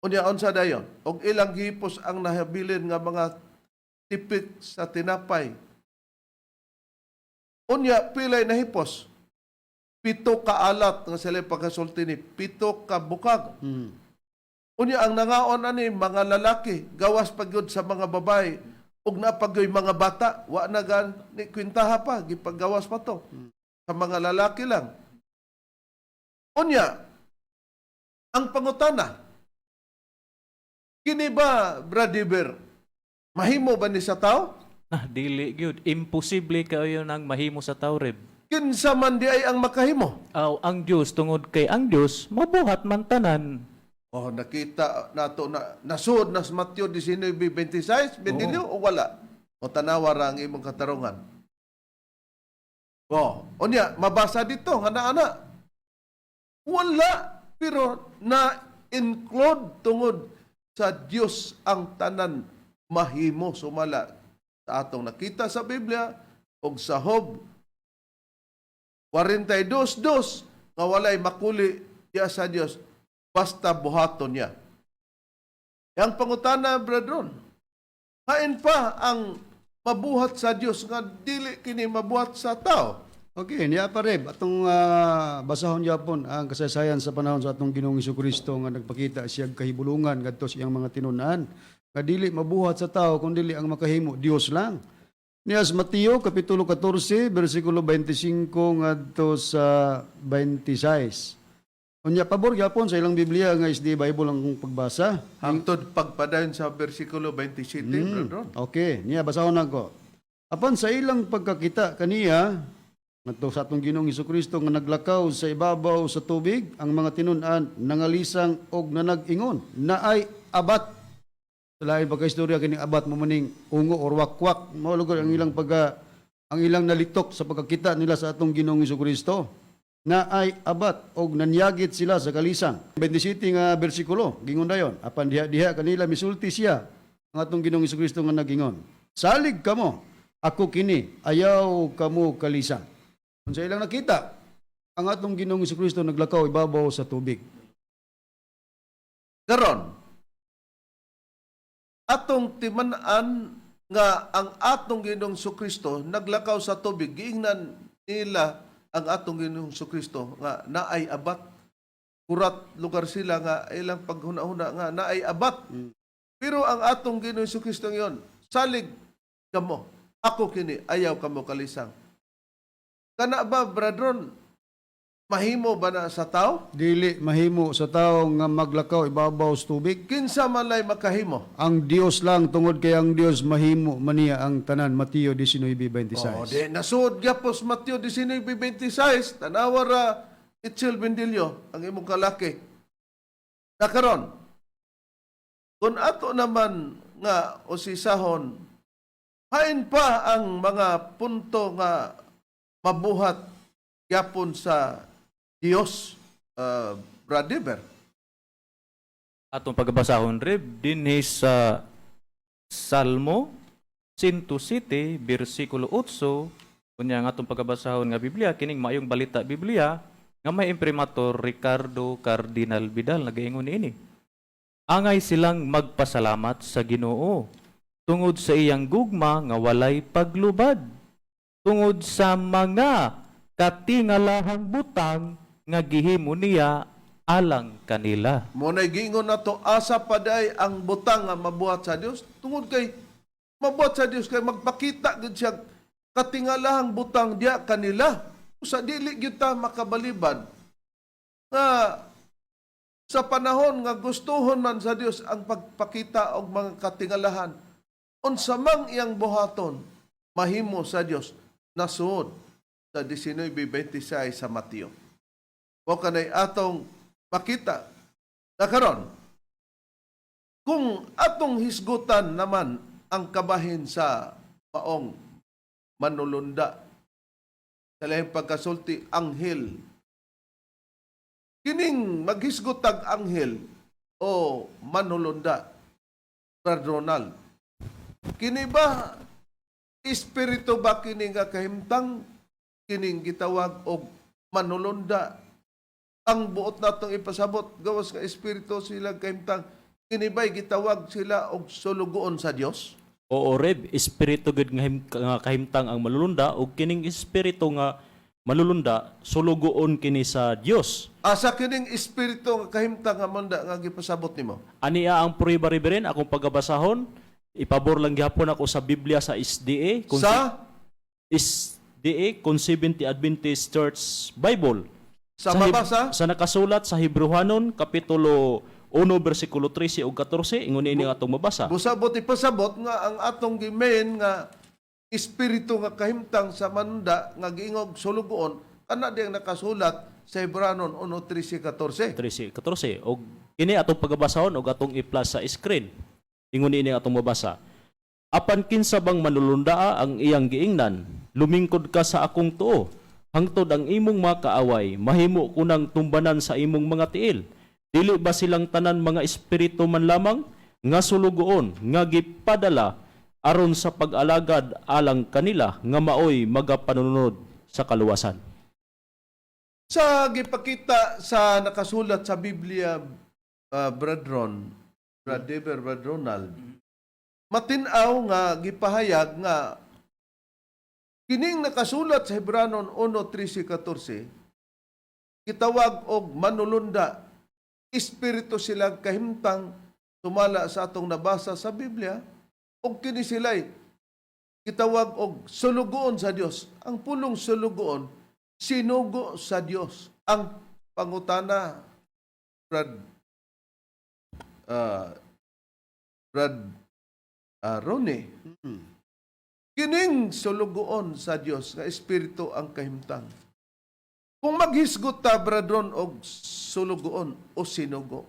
Unya unsa dayon? Og ilang gihipos ang nahabilin nga mga tipik sa tinapay. Unya pilay nahipos? 7 ka alat nga sila pagkasulti ni 7 ka bukag. Unya ang nangaon ani mga lalaki, gawas pa gyud sa mga babae ug naa pa gyoy mga bata, wa na gan ni kwintaha pa, gipagawas pa to. Sa mga lalaki lang. Unya ang pangutana, kini ba, Bradiber, mahimo ba ni sa tao? Nah, dili gyud. Imposible kayo nang mahimo sa tao, Reb. Kinsa man di ay ang makahimo? Aw, ang Dios, tungod kay ang Dios mabuhat man tanan. Oh, nakita nato na nasuod na sa Mateo 19:26, Benilio, o wala? O tanawa ra ang imong katarungan. Oh, unya mabasa dito nga naa. Wala, pero na include tungod sa Dios ang tanan mahimo, sumala sa atong nakita sa Biblia og sa Job 42:2 nga walay makuli diya sa Dios basta buhaton niya. Yang pangutana, brethren, hain pa ang mabuhat sa Dios nga dili kini mabuhat sa tao? Okay, niya pa, Reb, atong basahon gyapon ang kasaysayan sa panahon sa atong Ginoong Kristo nga nagpakita siya kahibulungan ngadto sa iyang mga tinun-an nga dili mabuhat sa tao kun dili ang makahimo Dios lang. Niya sa Mateo kapitulo 14 bersikulo 25 ngadto sa 26. Unya pabor gyapon sa ilang Biblia nga SDA Bible ang pagbasa. Hangtod pagpadayon sa bersikulo 27, brethren. Okay, niya basahon nako. Apan sa ilang pagkakita kaniya ngadto sa atong Ginoong Kristo nga naglakaw sa ibabaw sa tubig, ang mga tinun-an nangalisang og nanag-ingon, "Naay abat." Sa lain pagka-istorya, kining abat mo maning ungo or wakwak. Mao lugar ang ilang pagka ang ilang nalitok sa pagkakita nila sa atong Ginoong Kristo. "Naay abat," og nanyagit sila sa kalisang. 27 nga bersikulo, gingon dayon. Apan diha-diha kanila misulti siya ang atong Ginoong Kristo nga nagingon, "Salig kamo, ako kini, ayaw kamo kalisang." Kung sa ilang nakita, ang atong Ginoong Kristo naglakaw ibabaw sa tubig. Karon, atong timan-an nga ang atong Ginoong Kristo naglakaw sa tubig, giingnan nila ang atong Ginoong Kristo nga naay abat. Kurat lugar sila nga ilang paghuna-huna nga naay abat. Pero ang atong Ginoong Kristo ngayon, "Salig kamo, ako kini, ayaw kamo kalisang." Kana ba, brethren, mahimo ba na sa tao? Dili mahimo sa tao nga maglakaw ibabaw sa tubig. Kinsa man lay makahimo? Ang Dios lang, tungod kay ang Dios mahimo maniya ang tanan, Mateo 19:26. Oh, di nasuod gyapos Mateo 19:26, tanawa ra, Itchel Bendilio, ang imong kalaki. Nakaron, kung ato naman nga usisahon, hain pa ang mga punto nga Mabuhat gyapon sa Dios, Brother Dever? Atong pagbasahon, Reb, dinhi sa Salmo 107 bersikulo 8. Unya, ang atong pagabasahon nga Biblia kining Maayong Balita Biblia nga may imprimatur Ricardo Cardinal Vidal. Nagaingon niini: "Angay silang magpasalamat sa Ginoo tungod sa iyang gugma nga walay paglubad, tungod sa mga katingalahang butang nga gihimo niya alang kanila." Mao nay giingon nato, asa pa diay ang butang nga mabuhat sa Dios? Tungod kay mabuhat sa Dios kay magpakita gid siya katingalahang butang diya kanila. Sa dili gyud ta makabalibad nga sa panahon nga gustuhon man sa Dios ang pagpakita og mga katingalahan, unsa mang iyang buhaton, mahimo sa Dios, nasuod sa 19:26 sa Mateo. O kanay atong makita na karon, kung atong hisgutan naman ang kabahin sa maong manulunda, sa lahing pagkasulti, anghel, kining maghisgot tag anghel o manulunda, Brad Ronald, kini ba espiritu ba kini nga kahimtang kining gitawag og manulunda? Ang buot natong ipasabot, gawas nga espiritu sila kahimtang, kini ba'y gitawag sila og sulugoon sa Dios? Oo, Reb, espiritu gud nga kahimtang ang malulunda ug kining espiritu nga malulunda sulugoon kini sa Dios. Asa kining espiritu nga kahimtang nga manda nga gipasabot nimo? Ania ang prueba, Reverend, akong pagabasahon, ipabor lang gihapon ako sa Biblia sa SDA, Sa SDA kon Seventh Adventist Church Bible. Sa mabasa? Sa nakasulat sa Hebreohanon kapitulo 1 bersikulo 13 ug 14, ingon ini nga atong mabasa. Busabot ipasabot nga ang atong gimain nga espiritu nga kahimtang sa manunda nga giingog sulugoon kana diyang nakasulat sa Hebranon 1:13-14. 13, 14 og kini atong pagabasahon og atong i-plus sa screen. Ingon ini atong mabasa: "Apan kinsa bang manulundaa ang iyang giingnan, 'Lumingkod ka sa akong tuo hangtod ang imong mga kaaway mahimo kunang tumbanan sa imong mga tiil'? Dili ba silang tanan mga espiritu man lamang nga sulugoon nga gipadala aron sa pag-alagad alang kanila nga maoy magapanunod sa kaluwasan?" Sa gipakita sa nakasulat sa Biblia, Brad Ron, Brad Dever, Brad Ronald, matin-aw nga gipahayag nga kining nakasulat sa Hebranon 1:13-14 gitawag og manulunda, espiritu sila kahimtang sumala sa atong nabasa sa Biblia, og kini sila'y gitawag og sulugoon sa Dios. Ang pulong sulugoon, sinugo sa Dios. Ang pangutana, Brad Ronnie, kining sulugoon sa Dios nga espiritu ang kahimtang. Kung maghisgot ta, Brad Ron, og sulugoon o sinugo,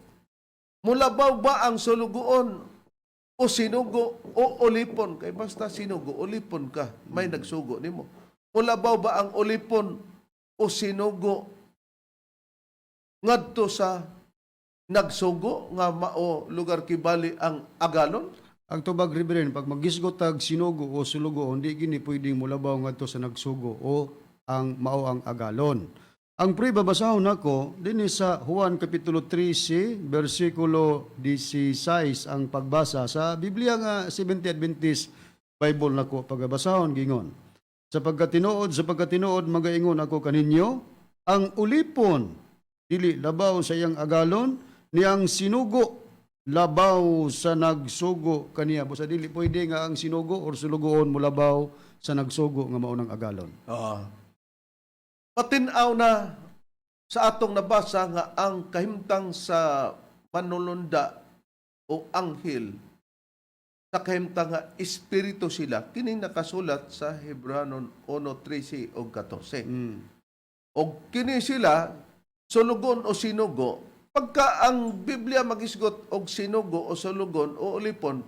mulabaw ba ang sulugoon o sinugo o ulipon? Kay basta sinugo, ulipon ka, may nagsugo nimo. Mulabaw ba ang ulipon o sinugo ngadto sa nagsugo nga mao lugar kibali ang agalon? Ang tubag, Reverend, pag magisgot tag sinugo o sulugo, hindi gini pwedeng mulabaw ngadto sa nagsugo o ang mao ang agalon. Ang prueba, basahon nako dinhi sa Juan kapitulo 13 bersikulo 16 ang pagbasa sa Biblia nga Seventh Adventist Bible nako pagabasahon. Gingon: Sapagkat tinuod magaingon ako kaninyo, ang ulipon dili labaw sa iyang agalon, ni ang sinugo labaw sa nagsugo kaniya." Busa dili pwede nga ang sinugo or sulugoon molabaw sa nagsugo nga mao nang agalon. Ah. Patin-aw na sa atong nabasa nga ang kahimtang sa manulunda o anghel sa kahimtang nga espiritu sila kini nakasulat sa Hebranon 1:13 ug 14. Og kini sila sulugon o sinugo. Pagka ang Biblia magisgot og sinugo o sulugon o ulipon,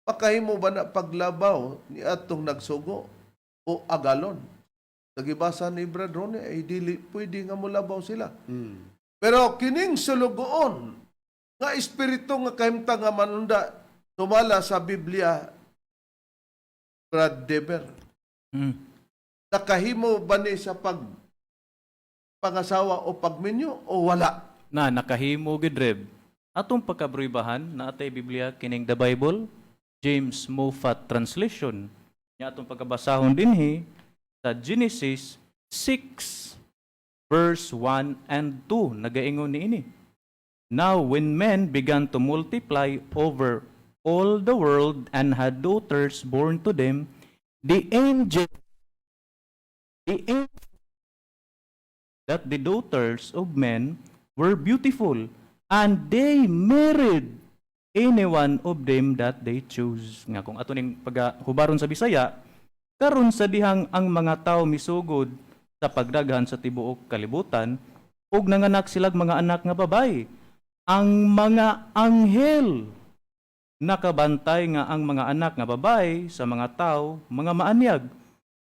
pakahimo ba na paglabaw ni atong nagsugo o agalon? Sa gibasa ni Brad Ronnie ay dili pwede nga mulabaw sila. Pero kining sulugoon nga espiritu nga kahimtang nga manunda tumala sa Biblia, Brad Deber. Nakahimo ba ni sa pag pangasawa o pagminyo o wala? Na nakahimo gid, Reb. Atong pagkabruibahan na atay Biblia kining The Bible, James Moffatt Translation. Nya atong pagkabasahon dinhi sa Genesis 6 verse 1 and 2, nagaingon niini. Now when men began to multiply over all the world and had daughters born to them, the angel that the daughters of men were beautiful, and they married any one of them that they choose. Nga kung ato ning pagahubaron sa Bisaya, karon sa dihang ang mga tao misugod sa pagdaghan sa tibuok kalibutan ug nanganak silag mga anak nga babaye. Ang mga anghel nakabantay nga ang mga anak nga babae sa mga tao mga maanyag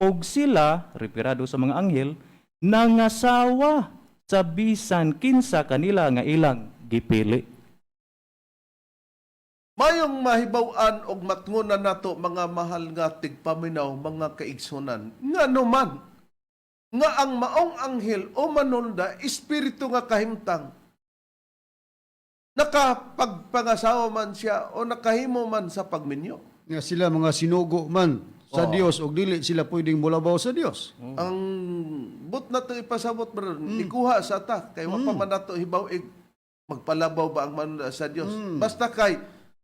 ug sila, referado sa mga anghel, nangasawa sa bisan kinsa kanila nga ilang gipili. Mayong mahibaw-an og matngunan nato, mga mahal nga tigpaminaw, mga kaigsunan, ngano man nga ang maong anghel o manunda, espiritu nga kahimtang, nakapagpangasawa man siya o nakahimo man sa pagminyo. Nga sila mga sinugo man sa Dios og dili sila pwedeng mulabaw sa Dios. Ang but nato ipasabot, bro, ikuha sa ta kay wa pa man nato hibaw ig magpalabaw ba ang manunda sa Dios. Basta kay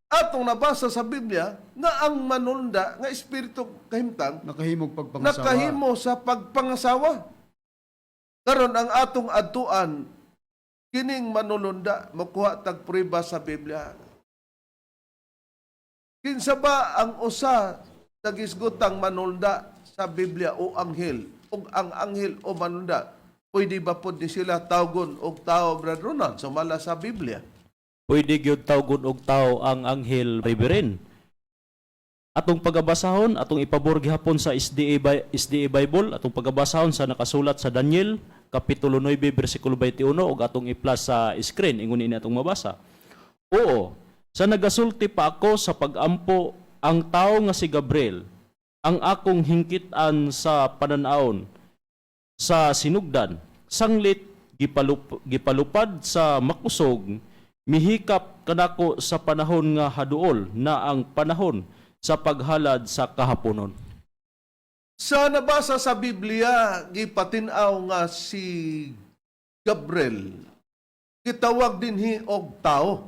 atong nabasa sa Biblia nga ang manunda nga espiritu kahimtang Nakahimog pagpangasawa. Nakahimo sa pagpangasawa. Karon ang atong adtuan kining manulunda, makuha tag prueba sa Biblia. Kinsa ba ang usa sa gisgutang manulunda sa Biblia o anghel? Ug ang anghel o manunda, pwede ba pod ni sila tawgon og tao, Brad Ronald, sumala sa Biblia? Pwede gyud tawgon og tao ang anghel, Reverend. Atong pagabasahon, atong ipabor gihapon sa SDA, SDA Bible, atong pagabasahon sa nakasulat sa Daniel kapitulo 9 bersikulo 21 ug atong i-plus sa screen, ingon ini atong mabasa. Oo, sa nagasulti pa ako sa pagampo, ang tao nga si Gabriel, ang akong hingkitan sa pananawon sa sinugdan, sanglit gipalupad sa makusog, mihikap kanako sa panahon nga haduol na ang panahon sa paghalad sa kahaponon. Sa nabasa sa Biblia, gipatin-aw nga si Gabriel gitawag dinhi og tao.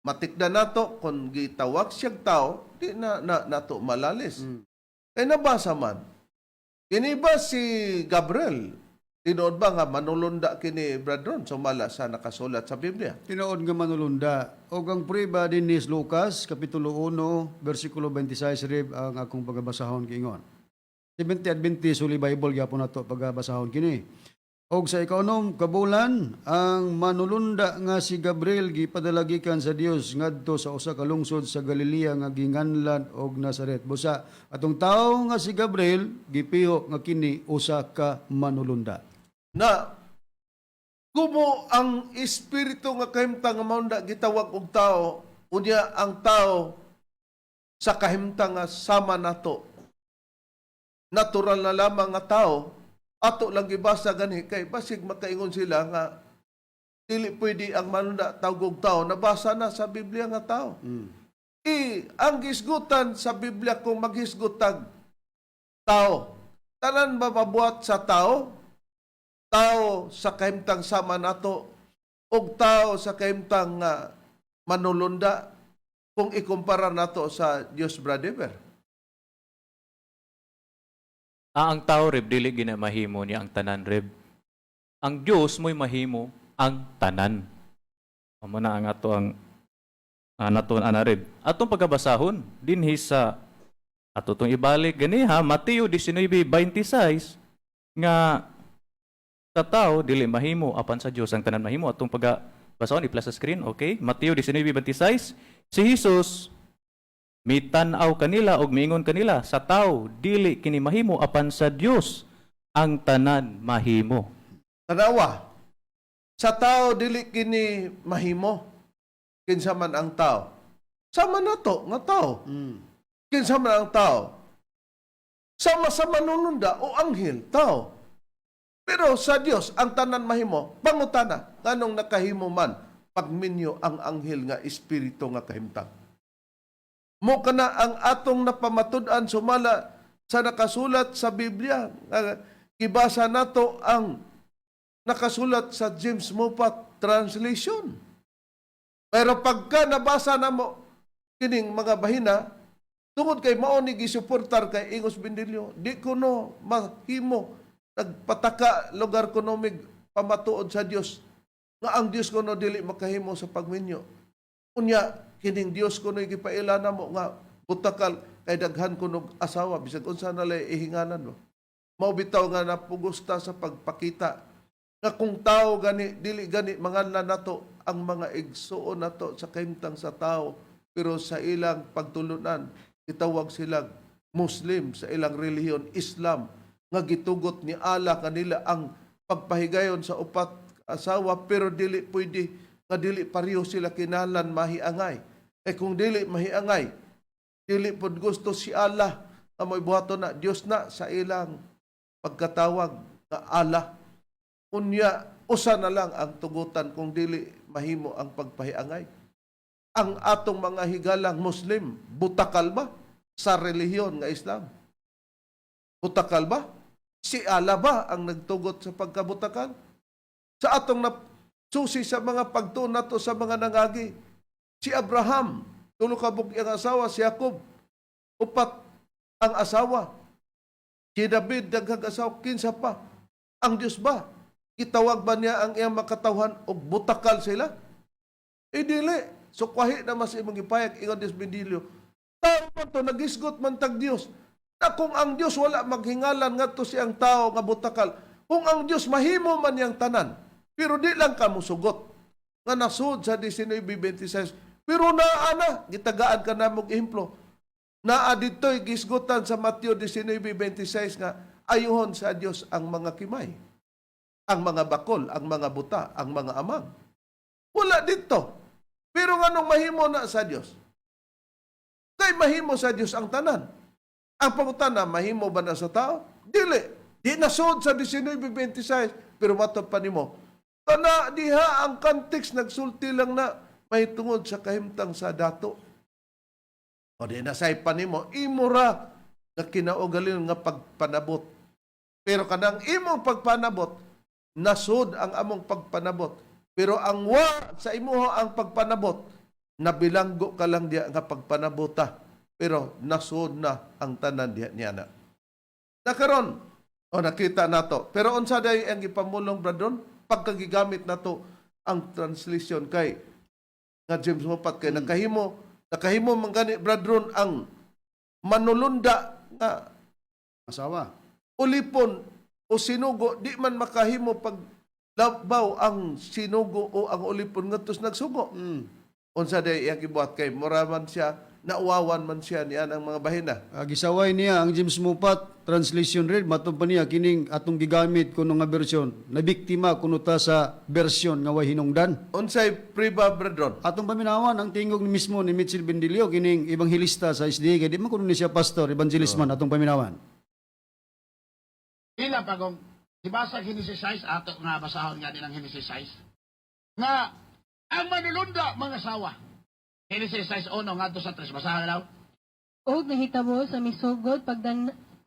Matikda nato kung gitawag siyag tao, di na nato malalis. Kay nabasa man. Kini ba si Gabriel? Tinuod ba nga manulunda kini, Brad Ron, sumala sa nakasulat sa Biblia? Tinuod nga manulunda. Og ang prueba din ni Lucas kapitulo 1 bersikulo 26, rib, ang akong pagabasahon giingon. Seventh Adventist Holy Bible gyapon nato pagabasahon kini. Og sa ikaunom ka bulan, ang manulunda nga si Gabriel gipadala gikan sa Dios ngadto sa usa ka lungsod sa Galilea nga ginganlan og Nazaret. Busa atong tawo nga si Gabriel gipiho nga kini usa ka manulunda. Na kumo ang espiritu nga kahimtang nga maunda gitawag og tao, unya ang tao sa kahimtang nga sama nato, natural na lamang nga tao, ato lang gibasa gani kay basig makaingon sila nga dili pwede ang manunda tawag og tao, nabasa na sa Biblia nga tao. I ang gisgutan sa Biblia, kung maghisgutag tao, tanan ba mabuhat sa tao, tao sa kahimtang sama nato og tao sa kahimtang nga manulunda, kung ikumpara nato sa Dios, brother? Ah, ang tao, Reb, dili gina mahimo niya ang tanan, Reb. Ang Dios mo'y mahimo ang tanan. Amo na ang ato ang naton ana, Reb. Atong pagkabasahon dinhi sa ato tong ibalik ganiha Mateo 19:26 nga sa tao dili mahimo apan sa Dios ang tanan mahimo. Atong pagabasahon, i-plus sa screen, okay? Mateo 19:26, si Jesus Mitan-aw kanila og miingon kanila, sa tao dili kini mahimo, apan sa Dios ang tanan mahimo. Tanawa, sa tao dili kini mahimo. Kinsa man ang tao. Sama nato nga tao. Kinsa man ang tao. Sama sa manununda o anghel, tao. Pero sa Dios ang tanan mahimo. Pangutana, nganong nakahimo man pagminyo ang anghel nga espiritu nga kahimtang? Mo kana ang atong napamatud-an sumala sa nakasulat sa Biblia. Nga gibasa nato ang nakasulat sa James Moffat translation. Pero pagka nabasa namo kining mga bahina, tungod kay mao ni gisuportar kay Ingos Bendilio, di kuno mahimo nagpataka lugar kuno mig pamatuod sa Dios nga ang Dios kuno dili makahimo sa pagminyo. Unya kining Dios kuno gipaila namo nga butakal kay daghan kuno asawa, bisag unsa na lay ihingalan mo. Mao bitaw nga napugusta sa pagpakita nga kung tao gani dili gani manganlan nato ang mga igsuon nato sa kahimtang sa tao, pero sa ilang pagtulunan gitawag silang Muslim, sa ilang relihiyon Islam, nga gitugot ni Allah kanila ang pagpahigayon sa upat asawa, pero dili pwede nga dili pareho sila kinahanglan mahiangay. Eh kung dili mahiangay, dili pod gusto si Allah nga moibuhaton na Dios na sa ilang pagkatawag nga Allah. Unya, usa na lang ang tugutan kung dili mahimo ang pagpahiangay. Ang atong mga higalang Muslim, butakal ba sa relihiyon nga Islam? Butakal ba? Si Allah ba ang nagtugot sa pagkabutakal? Sa atong na susi sa mga pagtuon nato sa mga nangagi, si Abraham, tulo ka buok ang asawa, si Jacob, upat ang asawa. Si David, daghang asawa, kinsa pa? Ang Diyos ba? Gitawag ba niya ang iyang makatawhan og butakal sila? E dili. So kwahi na mas imong gipayag, ingon Dios Bendilio. Tao man to, nagisgot man tag Dios. Na kung ang Dios wala maghingalan ngadto siyang tao nga butakal, kung ang Dios mahimo man niyang tanan, pero di lang ka musugot nga nasud sa 19:26. Pero naa na, gitagaan ka na mong ehemplo. Naa dito'y gisgutan sa Mateo 19:26 nga ayuhon sa Dios ang mga kimay, ang mga bakol, ang mga buta, ang mga amang. Wala dito. Pero nganong mahimo na sa Dios? Kay mahimo sa Dios ang tanan. Ang pangutana, mahimo ba na sa tao? Dili. Di nasud sa 19:26, pero matod pa nimo. Kana diha ang context nagsulti lang na mahitungod sa kahimtang sa dato. O di nasay pa nimo, imura nga kinaugalin nga pagpanabot. Pero kanang imong pagpanabot, nasud ang among pagpanabot. Pero ang wa sa imuha ang pagpanabot, nabilanggo ka lang diya nga pagpanabota. Pero nasud na ang tanan diya niya na. Nakaron, o nakita nato. Pero unsa day ang gipamulong, Bradon? Pagkagigamit nato ang translation kay nga James Moffat kay nakahimo man gani, Bradron, ang manulunda nga Asawa. Ulipon o sinugo, di man makahimo pag labaw ang sinugo o ang ulipon ngadto sa nagsugo. Unsa day iyang gibuhat kay mura man siya nauwawan man siya niyan ang mga bahina? Gisaway niya ang James Moffat translation read, matod pa niya kining atong gigamit kuno nga bersyon nabiktima kuno ta sa bersyon nga way hinungdan. Unsay priba, Bradron? Atong paminawan ang tingog ni mismo ni Mitchell Bendilio, kining ebanghelista sa SDA, kay di man kuno ni siya pastor, evangelist man. Atong paminawan. Ila pa kung ibasa Genesis 6, ato nga basahon nga din ang Genesis 6. Nga ang manulunda mga asawa. Genesis 6:1 ngadto sa 3, basahan daw. Og nahitabo sa misugod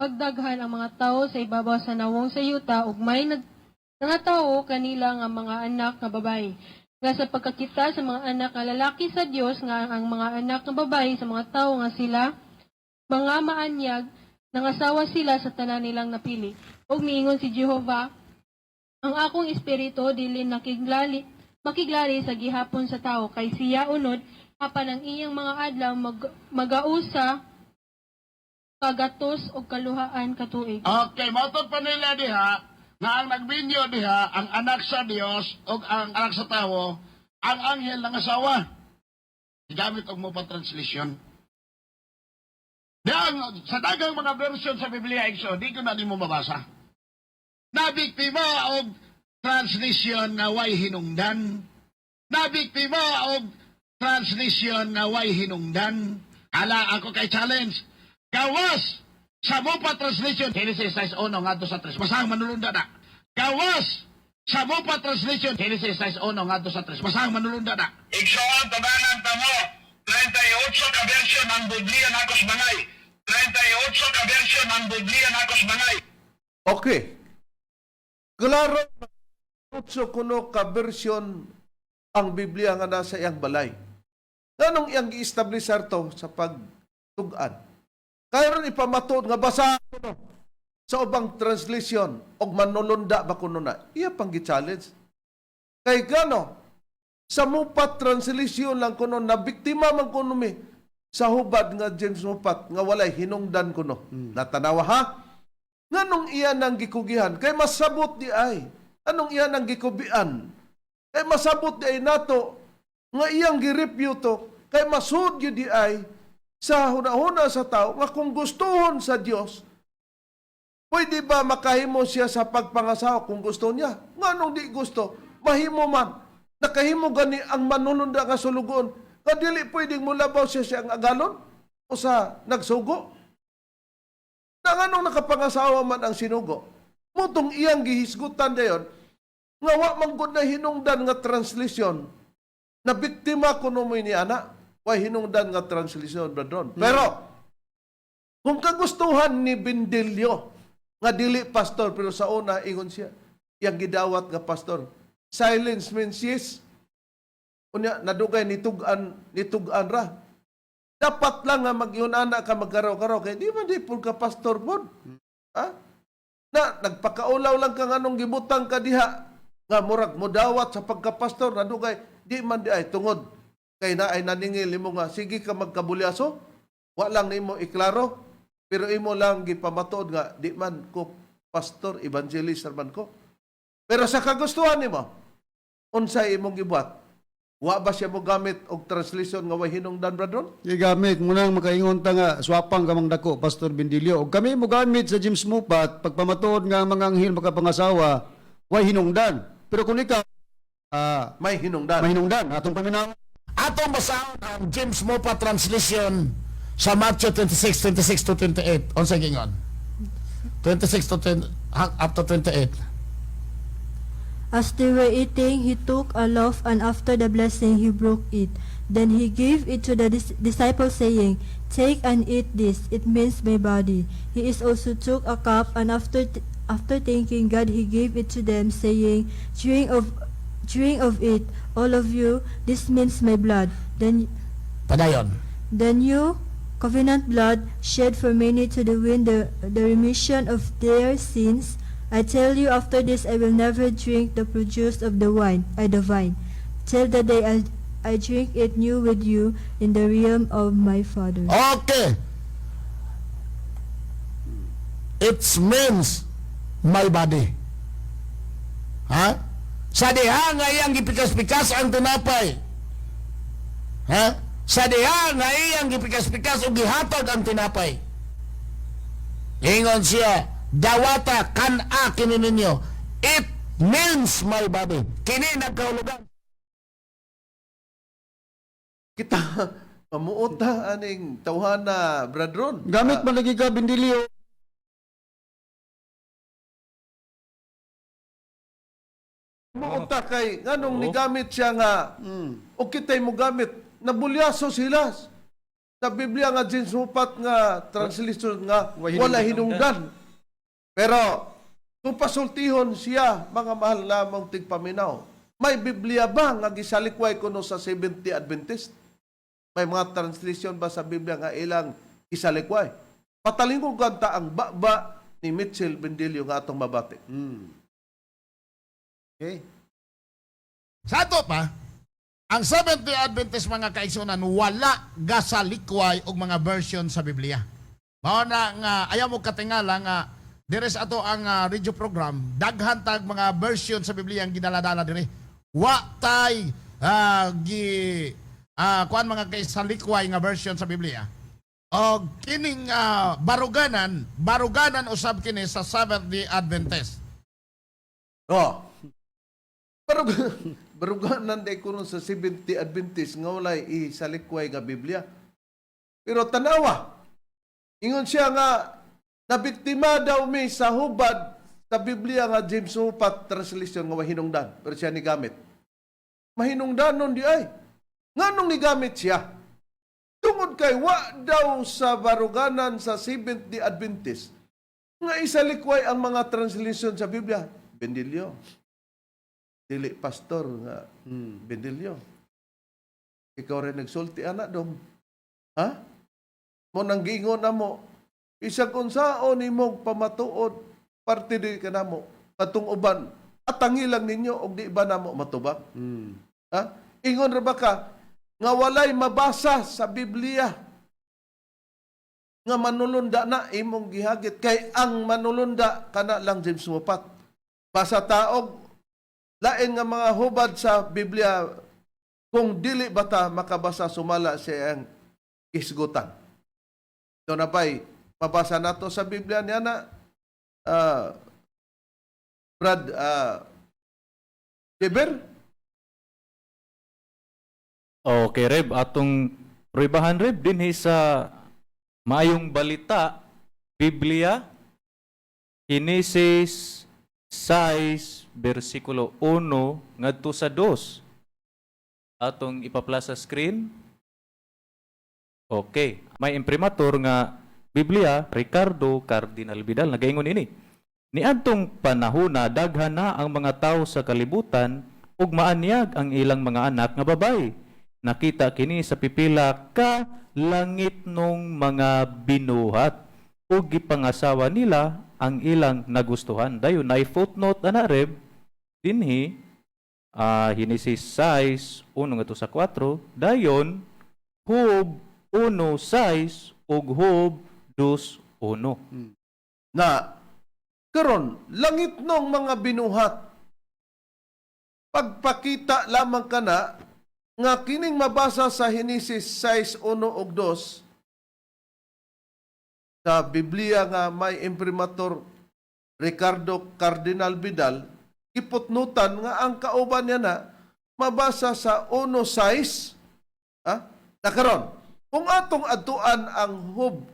pagdaghan ang mga tawo sa ibabaw sa nawong sa yuta ug may nangatawo kanila nga mga anak nga babayi. Nga sa pagkakita sa mga anak nga lalaki sa Dios nga ang mga anak nga babayi sa mga tawo nga sila mga maanyag, nangasawa sila sa tanan nilang napili. Ug miingon si Jehova, "Ang akong espiritu dili nakiglali makiglali sa gihapon sa tawo kay siya unod apan ang iyang mga adlaw magausa kagatos og kaluhaan ka tuig." Okay, mautod pa nila diha nga ang nagbinyo diha ang anak sa Dios o ang anak sa tawo, ang anghel ng asawa. Gigamit og mo pa translation. Dang, sa daghang mga version sa Biblia, igsoon, di ko na nimo mabasa. Nabiktima og translation nga way hinungdan. Nabiktima og translation nga way hinungdan. Ala ako kay challenge. Gawas sa Mopa Translation, Genesis 6:1 ngadto sa 3. Basahang manulunda na. Gawas sa Mopa Translation, Genesis 6:1 ngadto sa 3. Basahang manulunda na. Igsoon, tabangan tamo. 38 ka version ang Biblia nakos bangay. 38 ka version ang Biblia nakos bangay. Okay. Klaro, otso kuno ka version ang Biblia nga nasa iyang balay. Nganong iyang gi-establish to sa pagtug-an? Karon ipamatuod nga basa kuno sa ubang translation og manulunda ba kuno na? Iya pang gi-challenge. Kay gano sa Mupat translation lang kuno na biktima man kuno mi sa hubad nga James Mupat nga walay hinungdan kuno. Natanawa ha? Nganong iya nang gikugihan? Kay masabot di ay. Anong iya nang gikubian? Kay masabot di ay nato nga iyang gireview to kay masud gyud di ay sa hunahuna sa tao nga kung gustuhon sa Dios, pwede ba makahimo siya sa pagpangasawa kung gusto niya? Nganong di gusto? Mahimo man. Nakahimo gani ang manulunda nga sulugoon. Nga dili pwedeng mulabaw siya siyang agalon o sa nagsugo. Na nganong nakapangasawa man ang sinugo? Mutong iyang gihisgutan dayon nga wa man gud na hinungdan nga translation na biktima kuno mo ni ana, way hinungdan nga translation, brethren. Pero kung kagustuhan ni Bendilio nga dili pastor, pero sa una ingon siya iyang gidawat nga pastor. Silence means yes. Unya nadugay nitug-an nitug-an ra. Dapat lang nga magyunana ka magkaraw-karaw kay di man di pud ka pastor pod. Ha? Na nagpakaulaw lang ka nganong gibutang ka diha nga murag modawat sa pagkapastor, nadugay di man di ay tungod kay na ay naningil nimo nga sige ka magkabulyaso, wa lang nimo iklaro pero imo lang gipamatuod nga di man ko pastor, evangelist man ko. Pero sa kagustuhan nimo, unsay imong gibuhat? Wa ba siya mo gamit og translation nga way hinungdan, brethren? Gigamit mo nang makaingon ta nga swapang kamang dako, Pastor Bendilio. Og kami mo gamit sa James Mupat pagpamatuod nga ang mga anghel makapangasawa way hinungdan. Pero kung ikaw May hinungdan. may hinungdan atong paminaw. Atong basahon ang James Mopa Translation sa Matthew 26, 26 to 28. Unsa gingon? 26 to 20, up to 28. As they were eating, he took a loaf, and after the blessing, he broke it. Then he gave it to the disciples, saying, "Take and eat this, it means my body." He is also took a cup, and after thanking God, he gave it to them, saying, Drink of it, all of you, this means my blood. Then Padayon. The new covenant blood shed for many to the win the remission of their sins. I tell you, after this I will never drink the produce of the vine, till the day I drink it new with you in the realm of my Father. Okay. It means my body. Ha? Sa diha nga iyang gipikas-pikas ang tinapay. Ha? Sa diha nga iyang gipikas-pikas o gihatag ang tinapay. Ingon siya, "Dawata kan-a kini ninyo. It means my body." Kini nagkahulugan. Kita mamuot ta aning tawhana, brethren. Gamit man lagi ka, Bendilio. Muot ta kay nganong nigamit siya nga o kitay mo gamit, nabulyaso sila sa Biblia nga James Mupat nga translation nga Wa wala hinungdan. Pero kung pasultihon siya, mga mahal lamang tigpaminaw, may Biblia ba nga gisalikway kuno sa Seventh-day Adventist? May mga translation ba sa Biblia nga ilang isalikway? Patalingkod ta ang baba ni Mitchell Bendilio nga atong mabati. Okay. Sa ato pa, ang Seventh-day Adventist, mga kaigsunan, wala gasalikway og mga version sa Biblia. Mao na nga ayaw mo katingala nga dire sa ato ang radio program, daghan tag mga version sa Biblia ang gidala-dala dire. Wa tay gi kuan mga kaisalikway nga version sa Biblia. Og kining baruganan, baruganan usab kini sa Seventh Day Adventist. Oh. Pero baruganan day kuno sa 70 Adventist nga walay isalikway nga Biblia. Pero tanawa. Ingon siya nga nabiktima daw mi sa hubad sa Biblia nga James Moffat translation nga mahinungdan, pero siya ni gamit. Mahinungdan nun di ay. Nganong nigamit siya? Tungod kay wa daw sa baruganan sa Seventh Day Adventist nga isalikway ang mga translation sa Biblia. Bendilyo. Dili pastor nga Bendilyo. Ikaw rin nagsulti ana dong. Ha? Mo nang giingon na mo. Isag unsaon nimong pamatuod parte di ka namo katong uban atangi lang ninyo og di ba namo matubag? Ha? Ingon ra ba ka nga walay mabasa sa Biblia nga manulunda na imong gihagit kay ang manulunda kana lang James Moffat. Basa taog lain nga mga hubad sa Biblia kung dili bata makabasa sumala sa iyang isgutan. So na pa'y mabasa nato sa Biblia niya na Brad Weber? Okay, Reb. Atong pruibahan, Reb, dinhi sa Maayong Balita, Biblia, Genesis 6, versikulo 1 ngadto sa 2. Atong ipapla sa screen. Okay. May imprimatur nga Biblia, Ricardo Cardinal Vidal, nagaingon ini. Niadtong panahona daghan na ang mga tawo sa kalibutan ug maanyag ang ilang mga anak nga babayi. Nakita kini sa pipila ka langit nung mga binuhat ug gipangasawa nila ang ilang nagustuhan. Dayon nay footnote ana, Reb, dinhi Genesis 6 1 ngadto sa 4, dayon Job 1:6 ug Job 2:1. Na karon langit nong mga binuhat, pagpakita lamang kana nga kining mabasa sa Henesis 6:1 ug 2 sa Biblia nga may imprimatur Ricardo Cardinal Vidal, giputnutan nga ang kauban niya na mabasa sa 1:6, ha. Na karon kung atong adtuan ang Job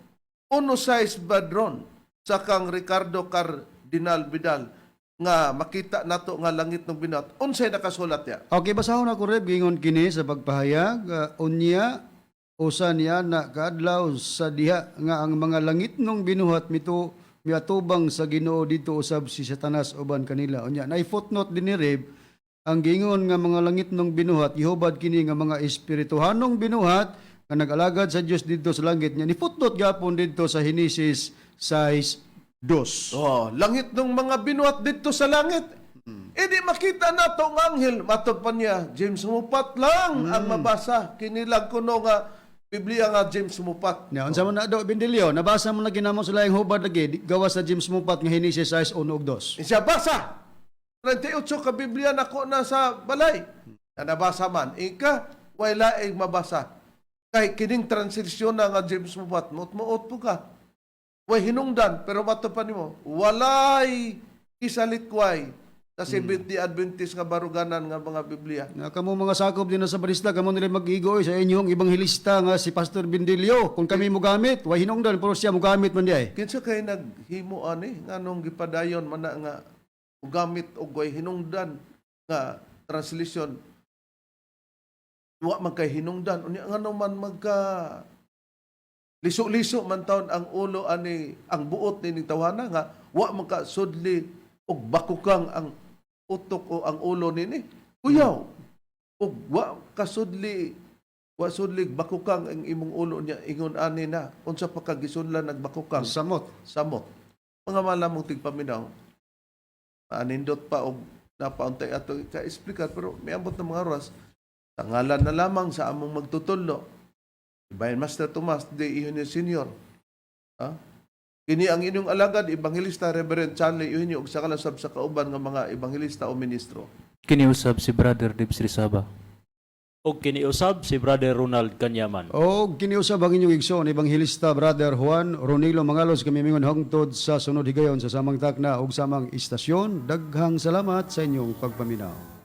1:6 badron sa kang Ricardo Cardinal Vidal nga makita nato nga langit ng binuhat, unsay nakasulat ya? Okay, basahon ako, Reb, gingon kini sa pagpahayag, unya usa niya na kaadlaw sa diha nga ang mga langit nung binuhat mito miatubang sa Ginoo dito usab si Satanas uban kanila. Unya nay footnote din ni Reb, ang gingon nga mga langit nung binuhat gihubad kini nga mga espirituhanong binuhat nga nag-alagad sa Dios didto sa langit niya. Ni footnote gapon didto sa Henesis 6:2. Oh, langit ng mga binuhat dito sa langit. Hindi makita nato ang anghel. Matod pa niya, James Moffat lang ang mabasa. Kinilag kuno nga Biblia nga James Moffat. Nya unsa man na do, Bendilio, nabasa mo na ginamo sa laing hubad lagi gawas sa James Moffat nga Henesis 6:1 ug 2. Siya basa. 38 ka Biblia nako na sa balay. Na nabasa man. Ika, way laing mabasa. Kay kining translation na nga James Moffat, muot-muot po ka. Way hinungdan, pero mato pa nimo, walay isalikway sa Seventh-day Adventist nga baruganan nga mga Biblia. Nga kamo mga sakop din sa barista, kamo nila mag-igoy sa inyong ebanghelista nga si Pastor Bendilio. Kung kami mogamit, way hinungdan, pero siya mogamit man di ay. Kinsa kay naghimo ani nganong gipadayon man na nga gamit og way hinungdan nga translation, wa man kay hinungdan, unya ngano man magka liso-liso man taon ang ulo ani, ang buot ni tawhana nga wa man ka sudli og bakukang ang utok o ang ulo nini, kuyaw og wa kasudli, wa sudli bakukang ang imong ulo niya ingon ani na unsa pa ka gisudlan nagbakukang? Samot. Samot. Mga malamong tigpaminaw, anindot pa og napauntay ato ka-explicar, pero miabot ng mga oras. Sa ngalan na lamang sa among magtutudlo, Divine Master Tomas de Eugenio Senior. Ha? Kini ang inyong alagad, Evangelista Reverend Charlie Eugenio, ug sa kalasab sa kauban nga mga ebanghelista o ministro. Kiniusab si Brother Dibs Rizaba. Og kiniusab si Brother Ronald Kanyaman. Og kiniusab ang inyong igsoon, Ebanghelista Brother Juan Ronilo Mangalos, kami mingon hangtod sa sunod higayon sa samang takna ug samang istasyon. Daghang salamat sa inyong pagpaminaw.